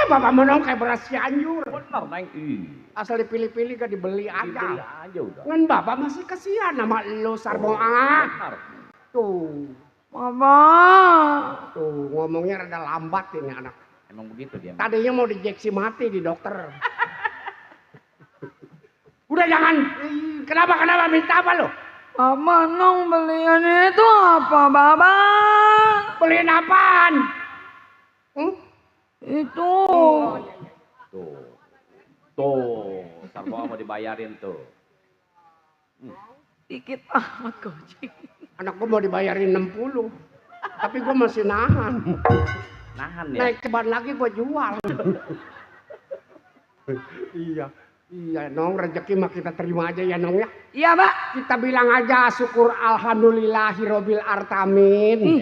Bapak menong kayak beras Cianjur. Benar, Neng. Asal dipilih-pilih gak dibeli Dibeli aja. aja udah. Ngan bapak masih kasihan sama lu Sarboa. Benar. Tuh, Bapak. tuh ngomongnya rada lambat ini anak. Emang begitu dia. Tadinya mau diinjeksi mati di dokter. Udah jangan. Kenapa minta apa lo? Bapak Nong belian itu apa, Bapak? Beliin apaan? Itu. Tuh, Sarboa mau dibayarin tuh. Dikit amat gojek. Anak gua mau dibayarin 60. Tapi gua masih nahan. Nahan ya. Naik ceban lagi gua jual. Iya Nong, rezeki mah kita terima aja ya Nong ya. Iya, Pak. Kita bilang aja syukur alhamdulillahirobbil artamin.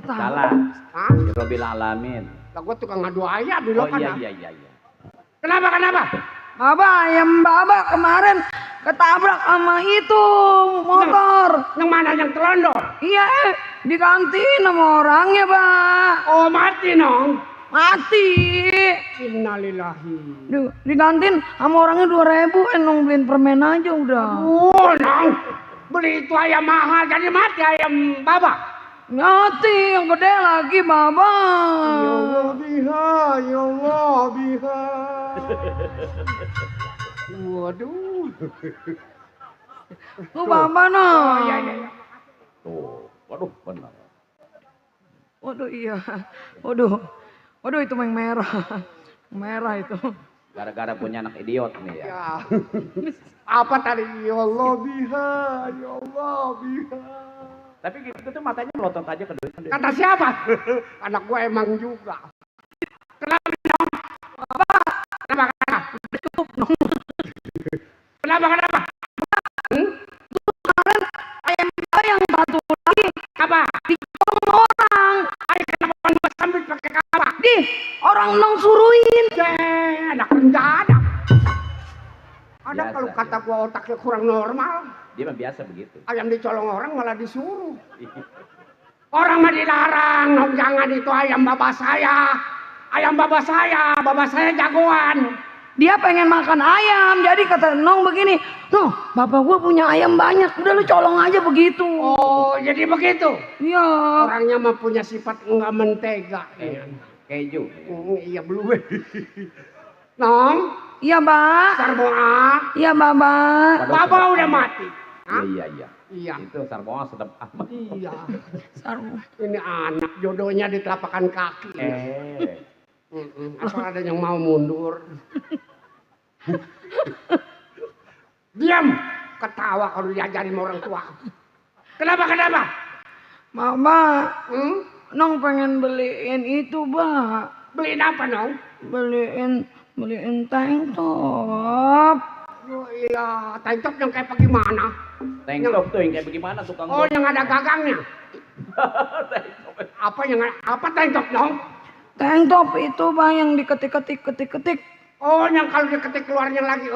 Salah. Hah? Rabbil alamin. Lah gua tukang ngadu ayam di Oh lokan. iya. Kenapa? Bapak, ayam Bapak kemarin ketabrak sama itu motor. Yang mana yang telondor? Iya, di kantin sama orangnya, Pak. Oh mati Nong. Mati. Innalillahi. Di kantin sama orangnya 2.000, Nong beliin permen aja udah. Nong. Beli itu ayam mahal jadi mati ayam babak. Mati yang gede lagi, Bapak. Ya Allah biha. Waduh. Tuh Bapak no. Oh iya. Tuh, waduh benar. Waduh iya. Waduh itu yang merah. Merah itu. Gara-gara punya anak idiot nih ya. Ya. Apa tadi? Ya Allah biha. Tapi gitu tuh matanya melotot aja ke duit. Kata siapa? Anak gua emang juga. Kenapa? Kenapa? Kemarin ayam kita yang satu lagi Apa? dicolong sama orang. Ayo kenapa gua sambit pakai apa? Orang Nong suruhin. Anak rencana. Ada Biasa, kalau kata gua otaknya kurang normal. Dia mah biasa begitu. Ayam dicolong orang malah disuruh. Orang mah dilarang, Nong jangan itu ayam bapak saya. ayam baba saya jagoan. Dia pengen makan ayam, jadi kata Nong begini, tuh bapak gua punya ayam banyak, udah lu colong aja begitu. Oh, jadi begitu. Iya. Orangnya mah punya sifat enggak mentega. Keju. Iya belum. Nong, Iya, Mbak. Sarboa. Iya, Baba. Baba udah mati. Hah? Iya. Iya. Itu sarboa sedap amat. Iya. Sarung. Ini anak jodohnya di telapakan kaki. Asal ada yang mau mundur. Diam, ketawa kalau diajarin sama orang tua. Kenapa? Mama, Hmm? Nong pengen beliin itu, Mbak. Beliin apa, Nong? Beliin tank top. Oh iya, tank top yang kayak bagaimana? Tank top tuh yang kayak bagaimana tukang Oh, yang ada gagangnya. Apa tank top, Nong? Tank top itu, Bang, yang diketik-ketik. Oh, yang kalau diketik keluarnya lagi.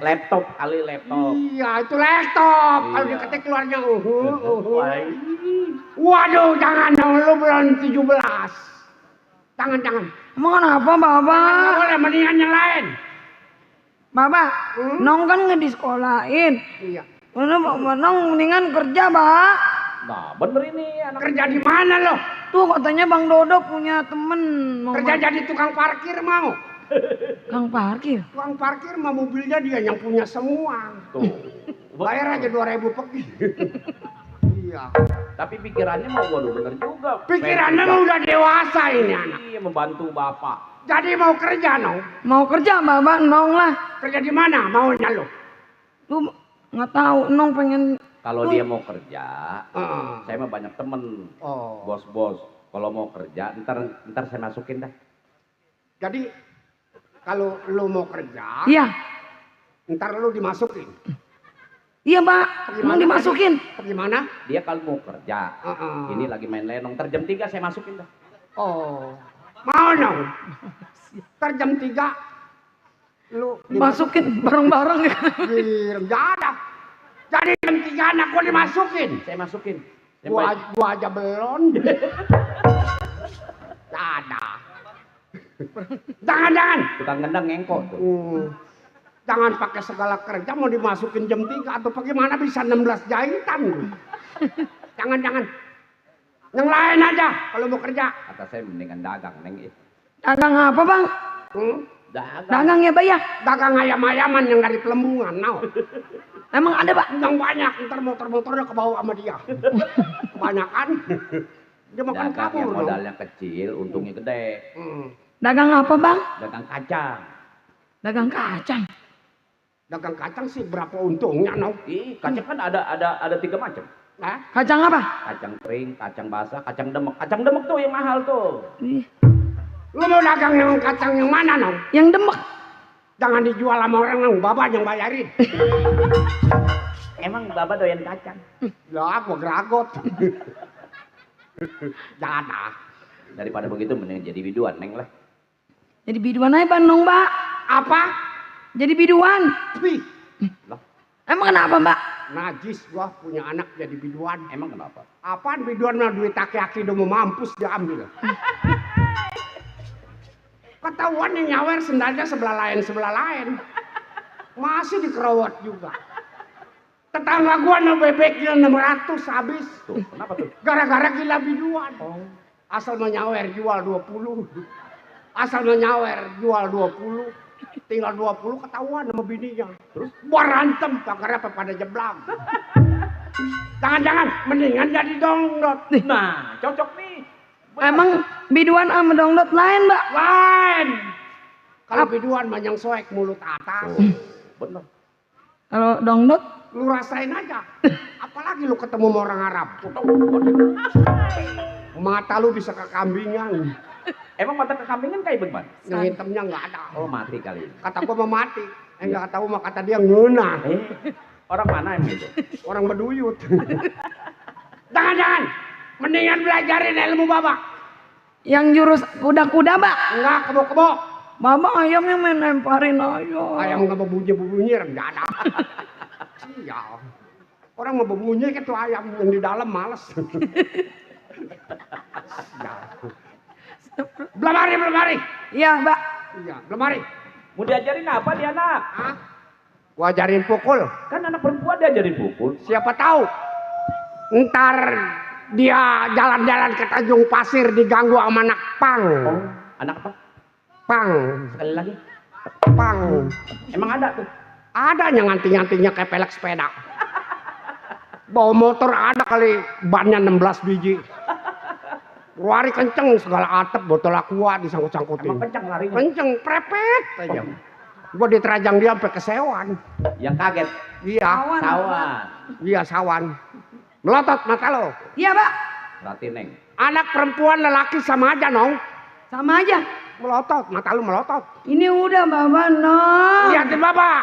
laptop kali laptop. Iya, itu laptop. Kalau Iya. diketik keluarnya. Waduh, jangan dong, lu belum 17. Jangan. Emang kenapa, Baba? Nggak boleh, mendingan yang lain. Baba, Nong kan nggak disekolahin. Iya. Nong mendingan kerja, Mbak. Nah, bener ini anak. Kerja di mana lo? Tuh katanya Bang Dodo punya temen. Mau Kerja jadi tukang parkir mau. Kang parkir. Tukang parkir mah mobilnya dia yang punya semua. Tuh. Bayar aja 2.000 pergi. Iya. Tapi pikirannya mau waduh bener juga. Pikirannya mah udah dewasa ini anak. Iya, membantu bapak. Jadi mau kerja, Nong? Mau kerja, Baba, Nong lah. Kerja di mana maunya lo? Lu nggak tahu, Nong pengen. Kalau dia mau kerja, Heeh. saya mah banyak temen. Oh. Bos. Kalau mau kerja, ntar saya masukin dah. Jadi kalau lo mau kerja, Iya, ntar lo dimasukin. iya, Mbak. Mau dimasukin. Gimana? Dia kalau mau kerja, Heeh. ini lagi main lenong. Ntar jam 3 saya masukin dah. Oh. Mau dong. Ntar jam 3 lu Masukin bareng-bareng ya. Enggak ada. Jadi jam 3 anak gua dimasukin. Saya masukin. Saya Gua aja belum. Enggak ada. Jangan. tukang gendang ngengkok tuh. Jangan pakai segala kerja mau dimasukin jam 3 atau bagaimana bisa 16 jahitan. Jangan. Yang lain aja kalau mau kerja. Kata saya mendingan dagang, Neng. Dagang apa, Bang? Dagang. Dagang ya, Mbak ya? Dagang ayam-ayaman yang dari Pelembungan. Emang ada, Pak? Yang banyak, ntar motor-motornya kebawa sama dia. Kebanyakan. Dia makan Dagang kabur yang dong. modalnya kecil, untungnya gede. Dagang apa, Bang? Dagang kacang. Dagang kacang. Dagang kacang sih berapa untungnya, Ih, kacang kan ada 3 macam. Hah? Kacang apa? Kacang kering, kacang basah, kacang demek. Kacang demek tuh yang mahal tuh. Ih, Lu mau dagang yang kacang yang mana, yang demek. Jangan dijual sama orang, Bapak yang bayarin. Emang Bapak doyan kacang? Ya, gua geragot. Jangan Daripada begitu mending jadi biduan, Neng lah. Jadi biduan aja, Bang, Nong, Mbak. Apa? Jadi biduan. Wih, Emang kenapa, Mbak? najis gua punya anak jadi biduan. Emang kenapa? Apaan biduan mah duit aki-aki udah mau mampus diambil. Ketahuan yang nyawer sendalnya sebelah lain. Masih dikerowot juga. Tetangga gua no bebeknya 600 habis. Tuh, kenapa tuh? Gara-gara gila biduan. Asal mau nyawer jual 20. Asal mau nyawer jual 20. Tinggal 20 ketahuan sama bininya. Terus berantem pakarnya pada jeblang. Jangan, mendingan jadi dongdot. Nah, cocok nih. Emang biduan sama dongdot lain, Mbak? Lain. Kalau biduan mah yang soek mulut atas. Bener. Kalau dongdot? Lu rasain aja. Apalagi lu ketemu sama orang Arab. Mata lu bisa kekambingan. Emang mata kekambingan kayak bagaimana? Yang hitamnya nggak ada. Oh, mati kali. Kata gua mau mati. Nggak tahu mah kata dia ngena. Orang mana yang gitu? Orang beduyut. Jangan. Mendingan belajarin ilmu Bapak. Yang jurus kuda-kuda, Mbak? Enggak kebo-kebo. Bapak ayamnya main lemparin aja. Ayam nggak berbunyi nggak ada. Iya. Orang mau berbunyi itu ayam yang di dalam males. Belamari, belamari. Iya, Mbak. Iya, belamari. Mau diajarin apa dia anak? Hah? Gua ajarin pukul. Kan anak perempuan diajarin pukul. Siapa tahu ntar dia jalan-jalan ke Tanjung Pasir diganggu sama anak pang. Oh, anak apa? Pang, Sekali lagi. pang. Emang ada tuh? Ada yang nganting-ngantingnya kayak pelek sepeda. Bawa motor ada kali bannya 16 biji. Lari kenceng segala atap botol aqua disangkut-sangkutin. Emang kencang larinya? Kenceng, prepet aja. Gua diterajang dia sampai ke Sewan. Yang kaget. Iya, Sawan. iya Sawan. Melotot mata lo. Iya, Mbak. Berarti Neng. Anak perempuan lelaki sama aja, Nong. Sama aja. Melotot, mata lu melotot. Ini udah Baba, Nong. Lihatin Bapak.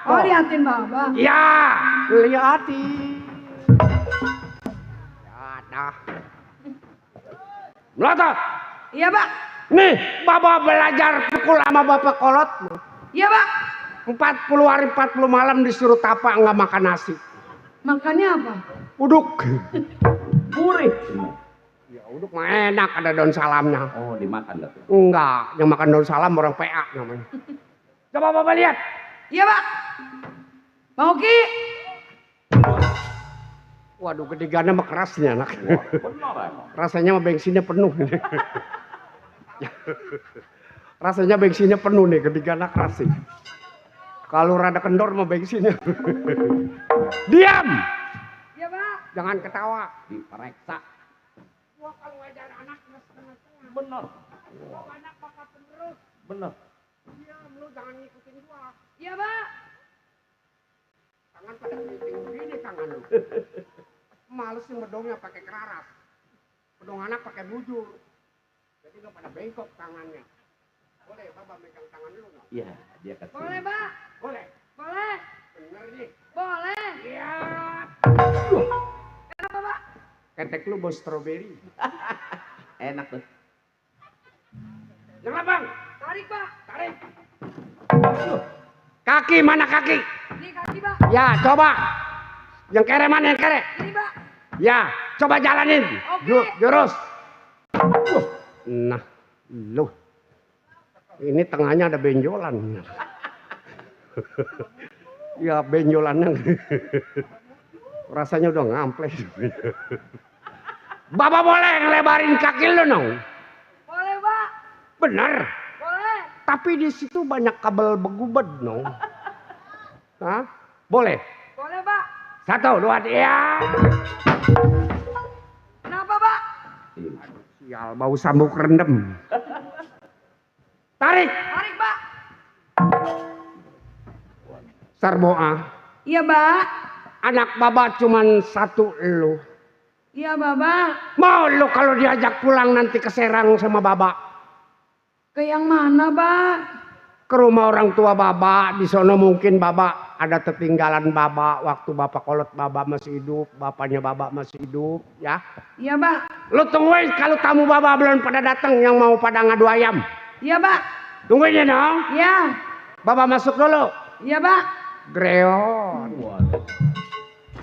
Oh, liatin Baba. Ya, lihatin. Ya, dah. Melotot. Iya, Pak. Nih, Bapak belajar pukul sama Bapak kolot. Iya, Pak. 40 hari 40 malam disuruh tapak nggak makan nasi. Makannya apa? Uduk. Gurih. Ya uduk mah enak ada daun salamnya. Oh, dimakan dah tuh. Enggak, yang makan daun salam orang PA namanya. Coba Bapak lihat. Iya, Pak. Mau Ki? Waduh, gedegannya mah kerasnya anak. Benar emang. Rasanya mah bensinnya penuh. Rasanya bensinnya penuh nih, gedegannya keras sih. Kalau rada kendor mah bensinnya. Diam! Iya, Pak. Jangan ketawa. Diperiksa. Gua kalau ngajar anak setengah-setengah. Benar. Gua anak bapak penerus. Benar. Diam, lu jangan ngikutin gua. Iya, Pak. Tangan pada keriting begini tangan lu. Males sih medongnya pakai keraras. Medong anak pakai bujur. Jadi nggak pada bengkok tangannya. Boleh Bapak megang tangan dulu nggak? Iya, dia kasih. Boleh, Pak. Boleh. Boleh. Bener nih. Boleh. Iya. Kenapa, Pak? Ketek lu bau stroberi. Enak tuh. Yang bang. Tarik, Pak. Tarik. Kaki mana kaki? Ini kaki, Pak. Ya coba. Yang kere mana yang kere? Ini, Pak. Ya coba jalanin. Oke. Jurus. Nah, lu. Ini tengahnya ada benjolan. Ya benjolannya. Rasanya udah ngamples. Bapak boleh ngelebarin kaki lu nong? Boleh, Pak. Bener. Boleh. Tapi di situ banyak kabel begubed nong. Hah? Boleh. Boleh, Pak. 1, 2, 3. Kenapa, Pak? Sial, bau sambuk rendem. Tarik. Tarik, Pak. Sarboa. Iya, Pak. Anak baba cuman 1 elu. Iya, Baba. Mau lu kalau diajak pulang nanti ke Serang sama baba? Ke yang mana, Pak? Ke rumah orang tua baba. Di sono mungkin baba ada tertinggalan baba waktu bapak kolot baba masih hidup, bapaknya baba masih hidup, ya. Iya, Pak. Lu tungguin kalau tamu baba belum pada datang yang mau pada ngadu ayam. Iya, Pak. Tungguin ya dong. Iya. Baba masuk dulu. Iya, Pak. Greon. Waduh.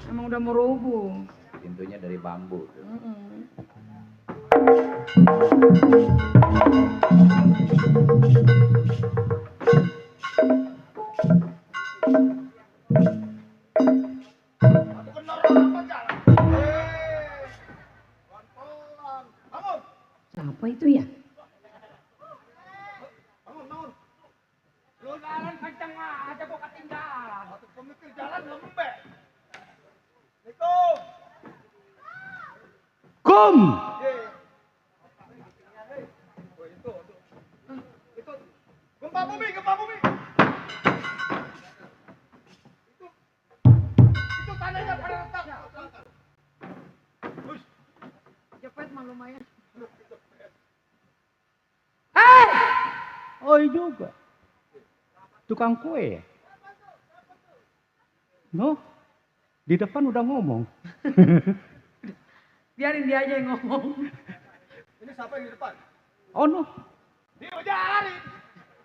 Emang udah mau rubuh. Pintunya dari bambu. Tuh. Siapa itu ya? Lu jalan kenceng aja gua ketinggalan. Satu pemikir jalan lembek. Itu. Kum. Itu. Gempa bumi, gempa bumi. Itu tandanya pada retak. Jepet mah lumayan. Hei! Oi juga. Tukang kue ya? No, di depan udah ngomong. Biarin dia aja yang ngomong. Ini siapa yang di depan? Oh no, Dia lari.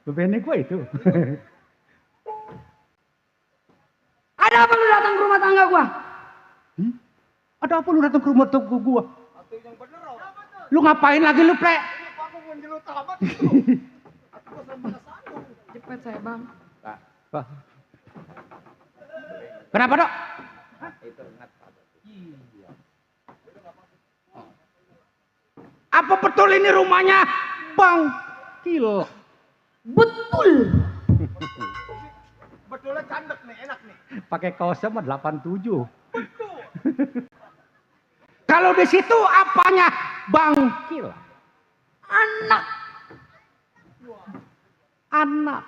bebene gue itu. Ada apa lu datang ke rumah tangga gua? Ada apa lu datang ke rumah toko gua? Atau yang bener, Lu ngapain lagi lu, Plek? Cepet saya bang. Kenapa, Dok? Apa betul ini rumahnya Bang Kil? Betul. Betulnya candek nih, enak nih. Pakai kaosnya mah 87. Kalau di situ apanya Bang Kil? Anak. Anak.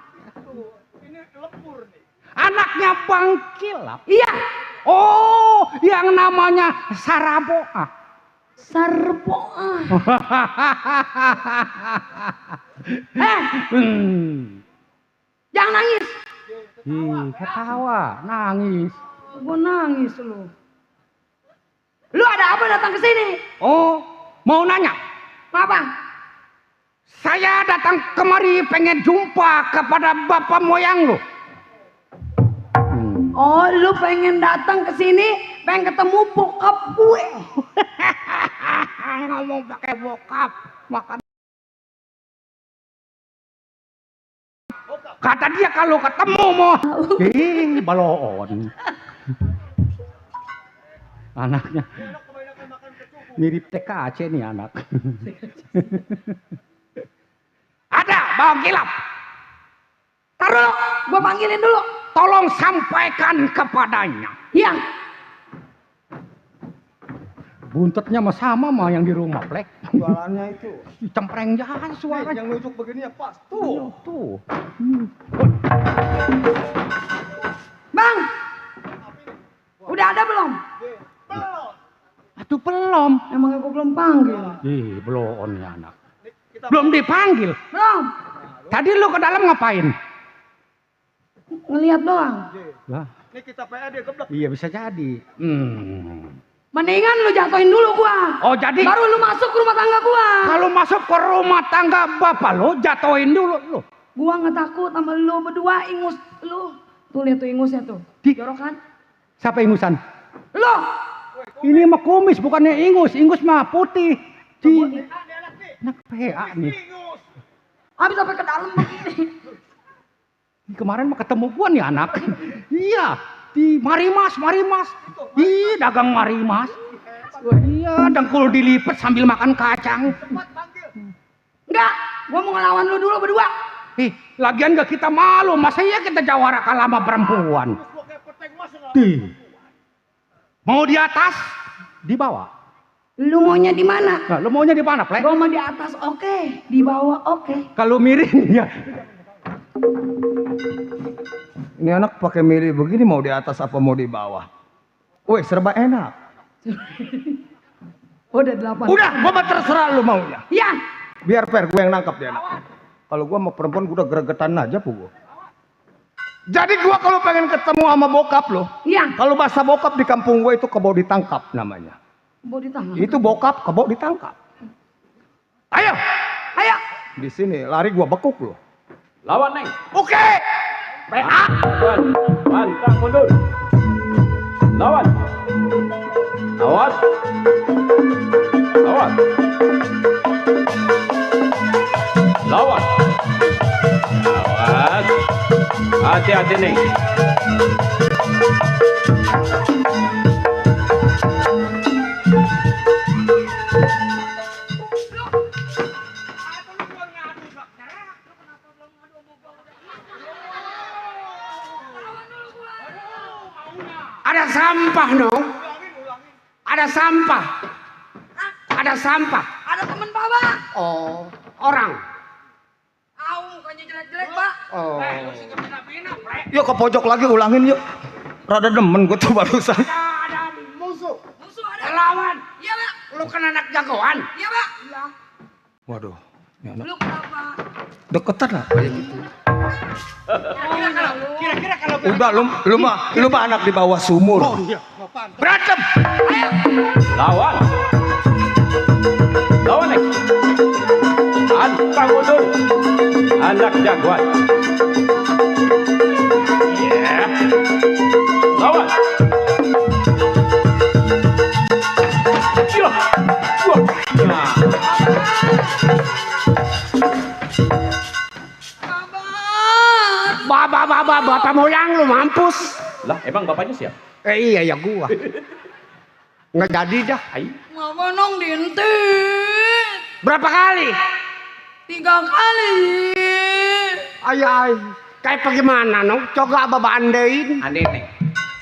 Ini lembur nih. Anaknya Bang Kilap. Iya. Oh, yang namanya Saraboa. Sarboa. Jangan nangis. Ketawa, nangis. Gue nangis lu. Lu ada apa datang ke sini? Oh, mau nanya. Apa? Saya datang kemari pengen jumpa kepada bapak moyang lu. Oh, lu pengen datang ke sini, pengen ketemu bokap gue. Ngomong pakai bokap, makan. Kata dia kalau ketemu mau. Balon. Anaknya mirip TKC nih anak. Ada Bang Kilap. Taruh, gue panggilin dulu. Tolong sampaikan kepadanya. Iya. Buntutnya mah sama mah yang di rumah, Plek. Jualannya itu. Cempreng jalan suara. Yang nusuk begini ya pas. Tuh. Tuh. Bang. Udah ada belum? Aduh belum. Emangnya gue belum panggil. Belum ya anak. Belum dipanggil. Belum. Tadi lu ke dalam ngapain? Ngeliat doang. Lah, Ini kita PA dia geblek. iya bisa jadi. Mendingan lu jatuhin dulu gua. Oh jadi Baru lu masuk ke rumah tangga gua. kalau masuk ke rumah tangga bapak lo jatuhin dulu lu. Gua nggak takut sama lu berdua ingus lu. Tuh lihat tuh ingusnya tuh. Jorok kan? Siapa ingusan? Lu. Ini mah kumis bukannya ingus. Ingus mah putih. Anak PA nih. Habis sampai ke dalam begini. Kemarin mah ketemu gua nih anak. Iya, di Marimas. Ih, dagang Marimas. Iya, dengkul dilipet sambil makan kacang. Enggak, gua mau ngelawan lu dulu berdua. Lagian gak kita malu, masa iya kita jawara kalah sama perempuan. Mau di atas, di bawah. Lu maunya di mana? Nah, lu maunya di mana, Plek? Gua mau di atas oke, di bawah oke. Kalau miring ya. Ini anak pakai milih begini mau di atas apa mau di bawah. Woi, serba enak. Udah 8. Udah, gua mah terserah lu maunya. Iya. Biar fair, gue yang nangkap dia anak. Kalau gua sama perempuan gua udah gregetan aja gua. Jadi gua kalau pengen ketemu sama bokap lo, Iya. kalau bahasa bokap di kampung gua itu kebau ditangkap namanya. Mau ditangkap. Itu bokap kebau ditangkap. Ayo, Ayo. di sini lari gua bekuk lo. Lawan, Neng. Oke. PA. Pantang mundur. Lawan. Awas. Awas. Lawan. Awas. Hati-hati, Neng. Ada sampah dong. Ada sampah. Ada sampah. Ada temen Bapak. Oh, orang. Mukanya jelek-jelek, Pak. Oh. Yuk ke pojok lagi ulangin yuk. Rada demen gua tuh barusan. Ada musuh. Musuh ada. Lawan. Iya, Pak. Lu kan anak jagoan. Iya, Pak. Waduh, ini anak Lu kenapa? deketan lah kayak gitu. Kira-kira kalau Udah lu mah anak di bawah sumur. Berantem. Lawan. Lawan, Neng. Pantang mundur. Anak jagoan. Yeah. Lawan. Yo. Nah. bapak moyang lu mampus. Lah, emang bapaknya siapa? Iya ya gua. Nggak jadi dah. Ai. Ngapa nong dintit? Berapa kali? 3 kali. Ay. Kayak bagaimana nong? Coba abah andein. Aneh nih.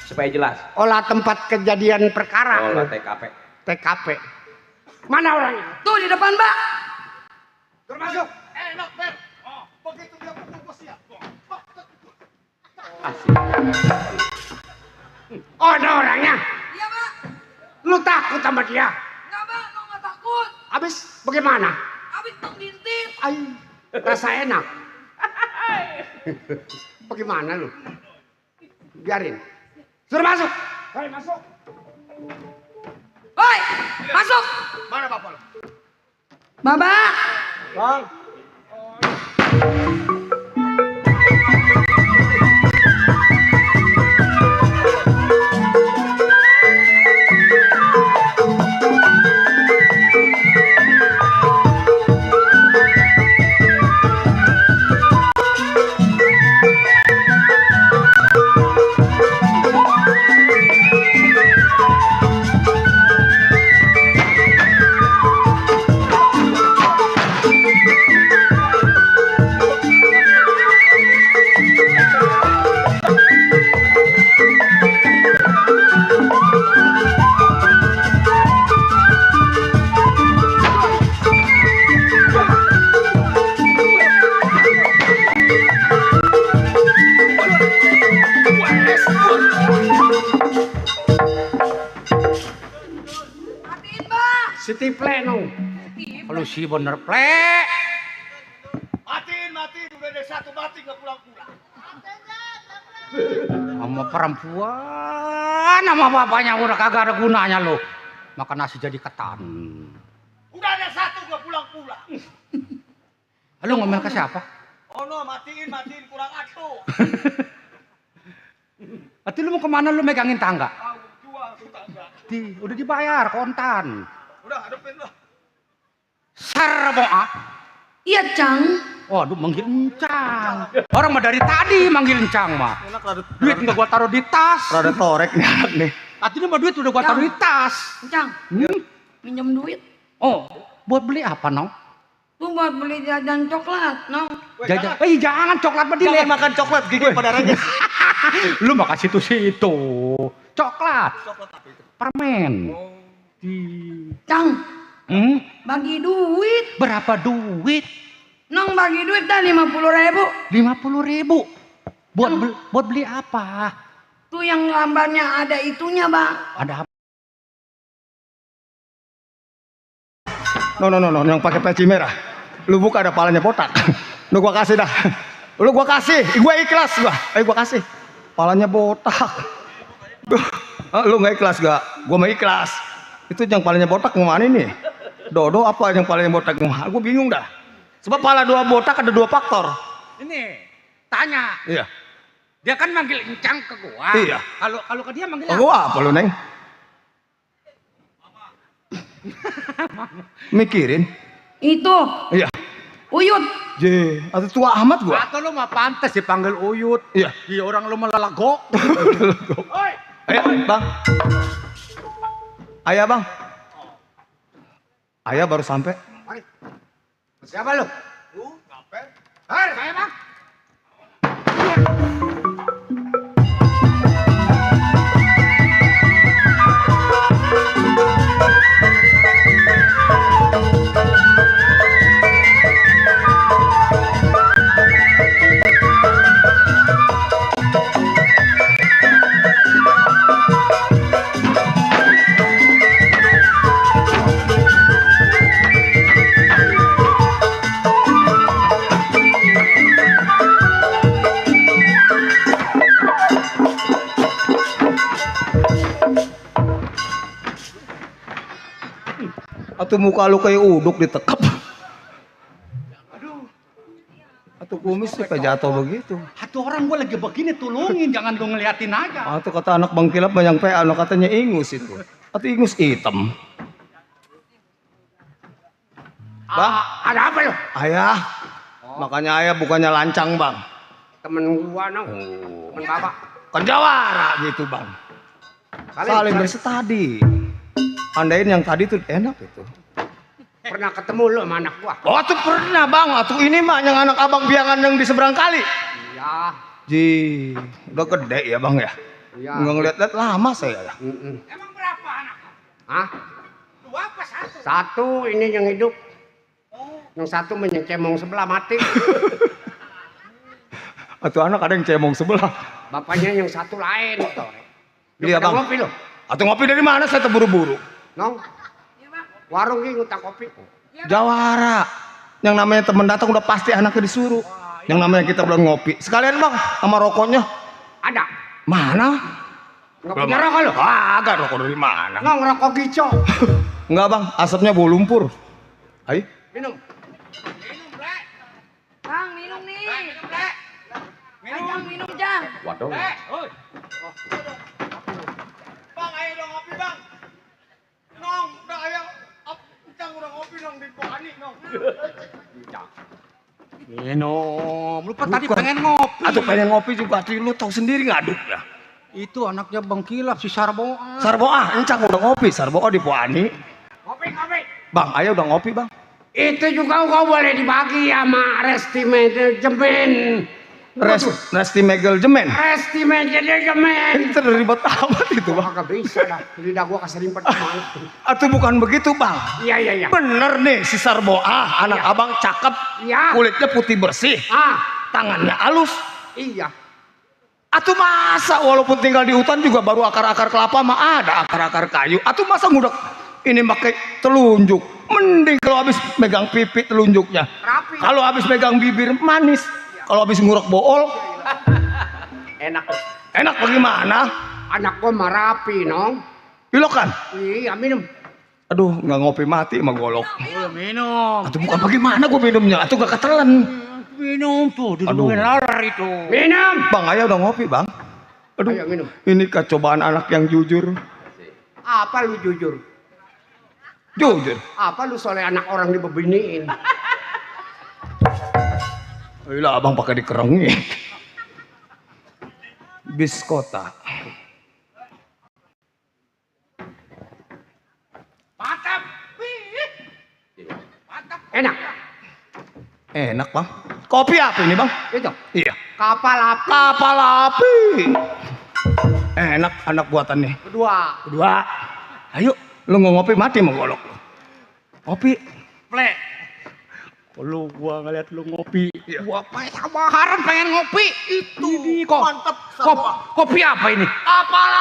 Supaya jelas. Olah tempat kejadian perkara. Olah TKP. TKP. Mana orangnya? Tuh di depan, Mbak. Termasuk. Enak, Ber. Oh, begitu dia pukul gua siap. Asik. Oh, ada orangnya. Iya, Mbak. Lu takut sama dia? Enggak, Mbak. Nong nggak takut. Habis bagaimana? Habis nong dintit. Ay, rasa enak. Bagaimana lu? Biarin. Suruh masuk. Hai, masuk. Woi, masuk. Mana bapak lu? Babak. Bang. Matiin, Mbak. Si Tiple nong. Lu sih bener plek. Matiin. Udah ada satu mati nggak pulang-pulang. Sama perempuan, sama bapaknya udah kagak ada gunanya lo. Makan nasi jadi ketan. Udah ada satu nggak pulang-pulang. Lu ngomel ke siapa? Oh no, matiin, kurang atuh. Berarti lu mau kemana lu megangin tangga? Tahu jual tuh tangga. Udah dibayar kontan. Udah hadapin lah. Sarboa. Iya, Cang. Waduh, manggil encang. Orang mah dari tadi manggil encang mah. Duit nggak gua taruh di tas. Rada torek nih anak nih. Artinya mah duit udah gua taruh di tas. Cang, minjem duit. Oh, buat beli apa nong? Tuh buat beli jajan coklat, Nong. Jajan. Jangan coklat mah Jangan dilek. makan coklat gigi pada rajin. Lu makan situ-situ. Coklat. Permen. Cang, Hmm? bagi duit. Berapa duit? Nong bagi duit dah 50.000. 50.000. Buat beli apa? Tuh yang gambarnya ada itunya, Bang. Ada apa? No, yang pakai peci merah. Lu buka ada palanya botak. Lu gua kasih dah. Lu gua kasih, gua ikhlas gua. Gua kasih. Palanya botak. Lu nggak ikhlas gak? Gua mah ikhlas. Itu yang palanya botak kemana nih? Dodo apa yang palanya botak kemana? Gua bingung dah. Sebab pala 2 botak ada 2 faktor. Ini tanya. Iya. Dia kan manggil encang ke gua. Iya. Kalau ke dia manggil Oh, gua apa lu, Neng? Mikirin. Itu, Iya. Uyut. J, atau tua amat gua. Atau lu mah pantas dipanggil Uyut. Iya. Iya, orang lu melalago. Ayo, Bang. Ayah, Bang. Ayah baru sampai. Siapa lu? Saya bang. Atau muka lu kayak uduk ditekap. Atau kumis sih kayak jatuh begitu. Satu orang gua lagi begini tolongin, jangan lu ngeliatin aja. Atau kata anak Bang Kilap banyak PA, katanya ingus itu. Atau ingus hitam. Bang, Ada apa lu? ayah. Makanya ayah bukannya lancang, Bang. Temen gua nong. Temen bapak. Kan jawara gitu bang. Saling bersetadi. Andain yang tadi tuh enak itu. Pernah ketemu lu sama anak gua? Oh tuh pernah bang. Tuh ini mah yang anak abang biangan yang di seberang kali. Iya. Ji, udah gede ya bang ya. Iya. Nggak ngeliat-liat lama saya ya. Emang berapa anak? Hah? Dua apa satu? Satu ini yang hidup. Yang satu menyecemong sebelah mati. Atau anak ada yang cemong sebelah. Bapaknya yang satu lain. Iya bang. Ngopi lo? Atau ngopi dari mana saya terburu-buru. Nong. Warung ini ngutang kopi. Jawara. Yang namanya temen datang udah pasti anaknya disuruh. Yang namanya kita belum ngopi. Sekalian bang sama rokoknya. Ada. Mana? Nggak punya rokok lo? Agak rokok dari mana? Nong rokok gico. Enggak bang, asapnya bau lumpur. Ayo. Minum. Bang, minum nih. Jang, minum Jang. Waduh. Bang, ayo dong ngopi bang. Nong, udah ayo. Cang udah ngopi dong di Pohani nong. Minum. Lu tadi Bukan. pengen ngopi. Atau pengen ngopi juga, lu tahu sendiri ngaduk ya. Itu anaknya Bang Kilap si Sarboa. Sarboa, encang udah ngopi. Sarboa di Pohani. Ngopi, ngopi. Bang, ayo udah ngopi bang. Itu juga kau boleh dibagi sama Resti Manajemen. Resti Megel Jemen. Resti Manajemen. Itu ribet amat itu bang. Kagak bisa dah. Lidah gua keserimpet banget. Atau bukan begitu bang. Iya, iya, iya. Bener nih si Sarboa, anak abang cakep. Iya. Kulitnya putih bersih. Tangannya halus. Iya. Atuh masa walaupun tinggal di hutan juga baru akar-akar kelapa mah ada akar-akar kayu. Atuh masa ngudak ini pakai telunjuk. Mending kalau habis megang pipi telunjuknya. Rapi. Kalau habis megang bibir manis. Kalau habis ngurek bool Enak. enak bagaimana? Anak gua mah rapi, Nong. Pilokan. Iya, minum. Aduh nggak ngopi mati mah golok. Minum. Atuh bukan bagaimana gue minumnya. Atuh gak ketelan. Minum tuh, diduluin laler itu. Minum. Bang ayo udah ngopi bang. Aduh Ayo minum. ini kecobaan anak yang jujur. Apa lu jujur? Jujur. Apa lu soleh anak orang dibebiniin? Ayolah abang pakai dikerengi. Biskota. Mantap. Enak. Enak bang. Kopi apa ini bang? Itu. Iya. Kapal api. Kapal api. Enak anak buatannya. Kedua. Ayo, lu nggak ngopi mati mau golok. Kopi. Plek. Kalau gua ngeliat lu ngopi, gua pengen sabaran pengen ngopi. Itu. Ini kok mantep. Kopi apa ini? Kapal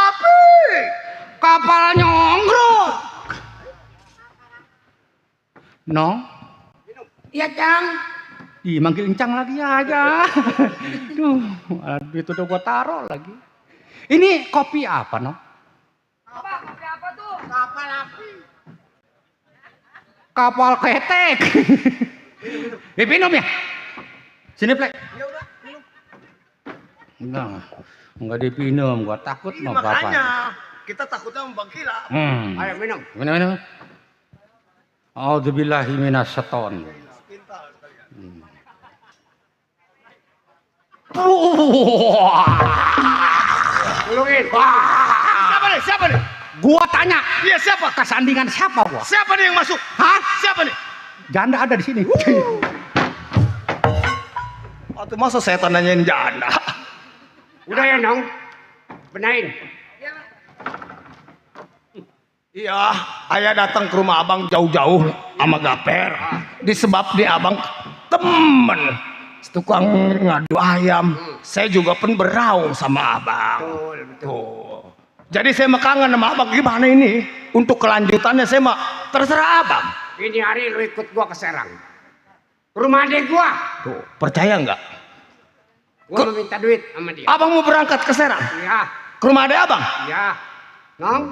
api. Kapal nyonggrok. No? Iya Jang. Ih, manggil encang lagi aja. Duh, itu udah gua taruh lagi. Ini kopi apa, no? Apa? Kopi apa tuh? Kapal api. Kapal ketek. Minum ya? Sini, Plek. Enggak dipinum, gua takut mau bapak. Kita takutnya membang gila. Ayo minum. Minum. A'udzubillahi minasyaiton. Tolongin. Siapa nih? Gua tanya, Iya siapa? kesandingan siapa gua? Siapa nih yang masuk? Hah? Siapa nih? Janda ada di sini. Atau masa setan nanyain janda? Udah ya, Nong. Benain. Iya, ayah datang ke rumah abang jauh-jauh sama Gaper. Disebab dia abang temen tukang ngadu ayam. Saya juga pun beraung sama abang. Tuh. Jadi saya mah kangen sama abang. Gimana ini? Untuk kelanjutannya saya mah terserah abang. Ini hari lu ikut gua ke Serang. Ke rumah adek gua. Tuh, percaya nggak? Gua mau minta duit sama dia. Abang mau berangkat ke Serang? Iya. Ke rumah adek abang? Iya. Nong.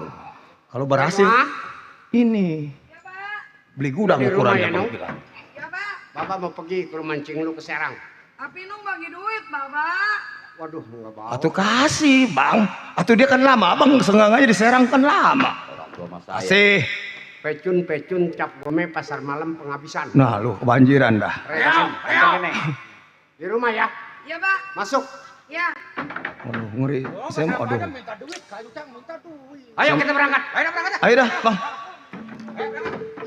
Kalau berhasil, Rumah. ini beli gudang Di rumah ukurannya ya, bang Nong? bilang. Ya Pak. Bapak mau pergi ke rumah cing lu ke Serang. Tapi Nung bagi duit Bapak. Waduh, enggak bawa. Atau kasih bang, atau dia kan lama, abang sengang aja di Serang kan lama. Orang tua mas saya. Kasih. Pecun cap gome pasar malam penghabisan. Nah lu kebanjiran dah. Di rumah ya. Iya, Pak. Masuk. Ya. Waduh, ngeri. Saya mau aduh. Minta duit, kayu cang minta duit. Ayo kita berangkat. Ayo berangkat. Ayo dah, Bang. Ayo berangkat.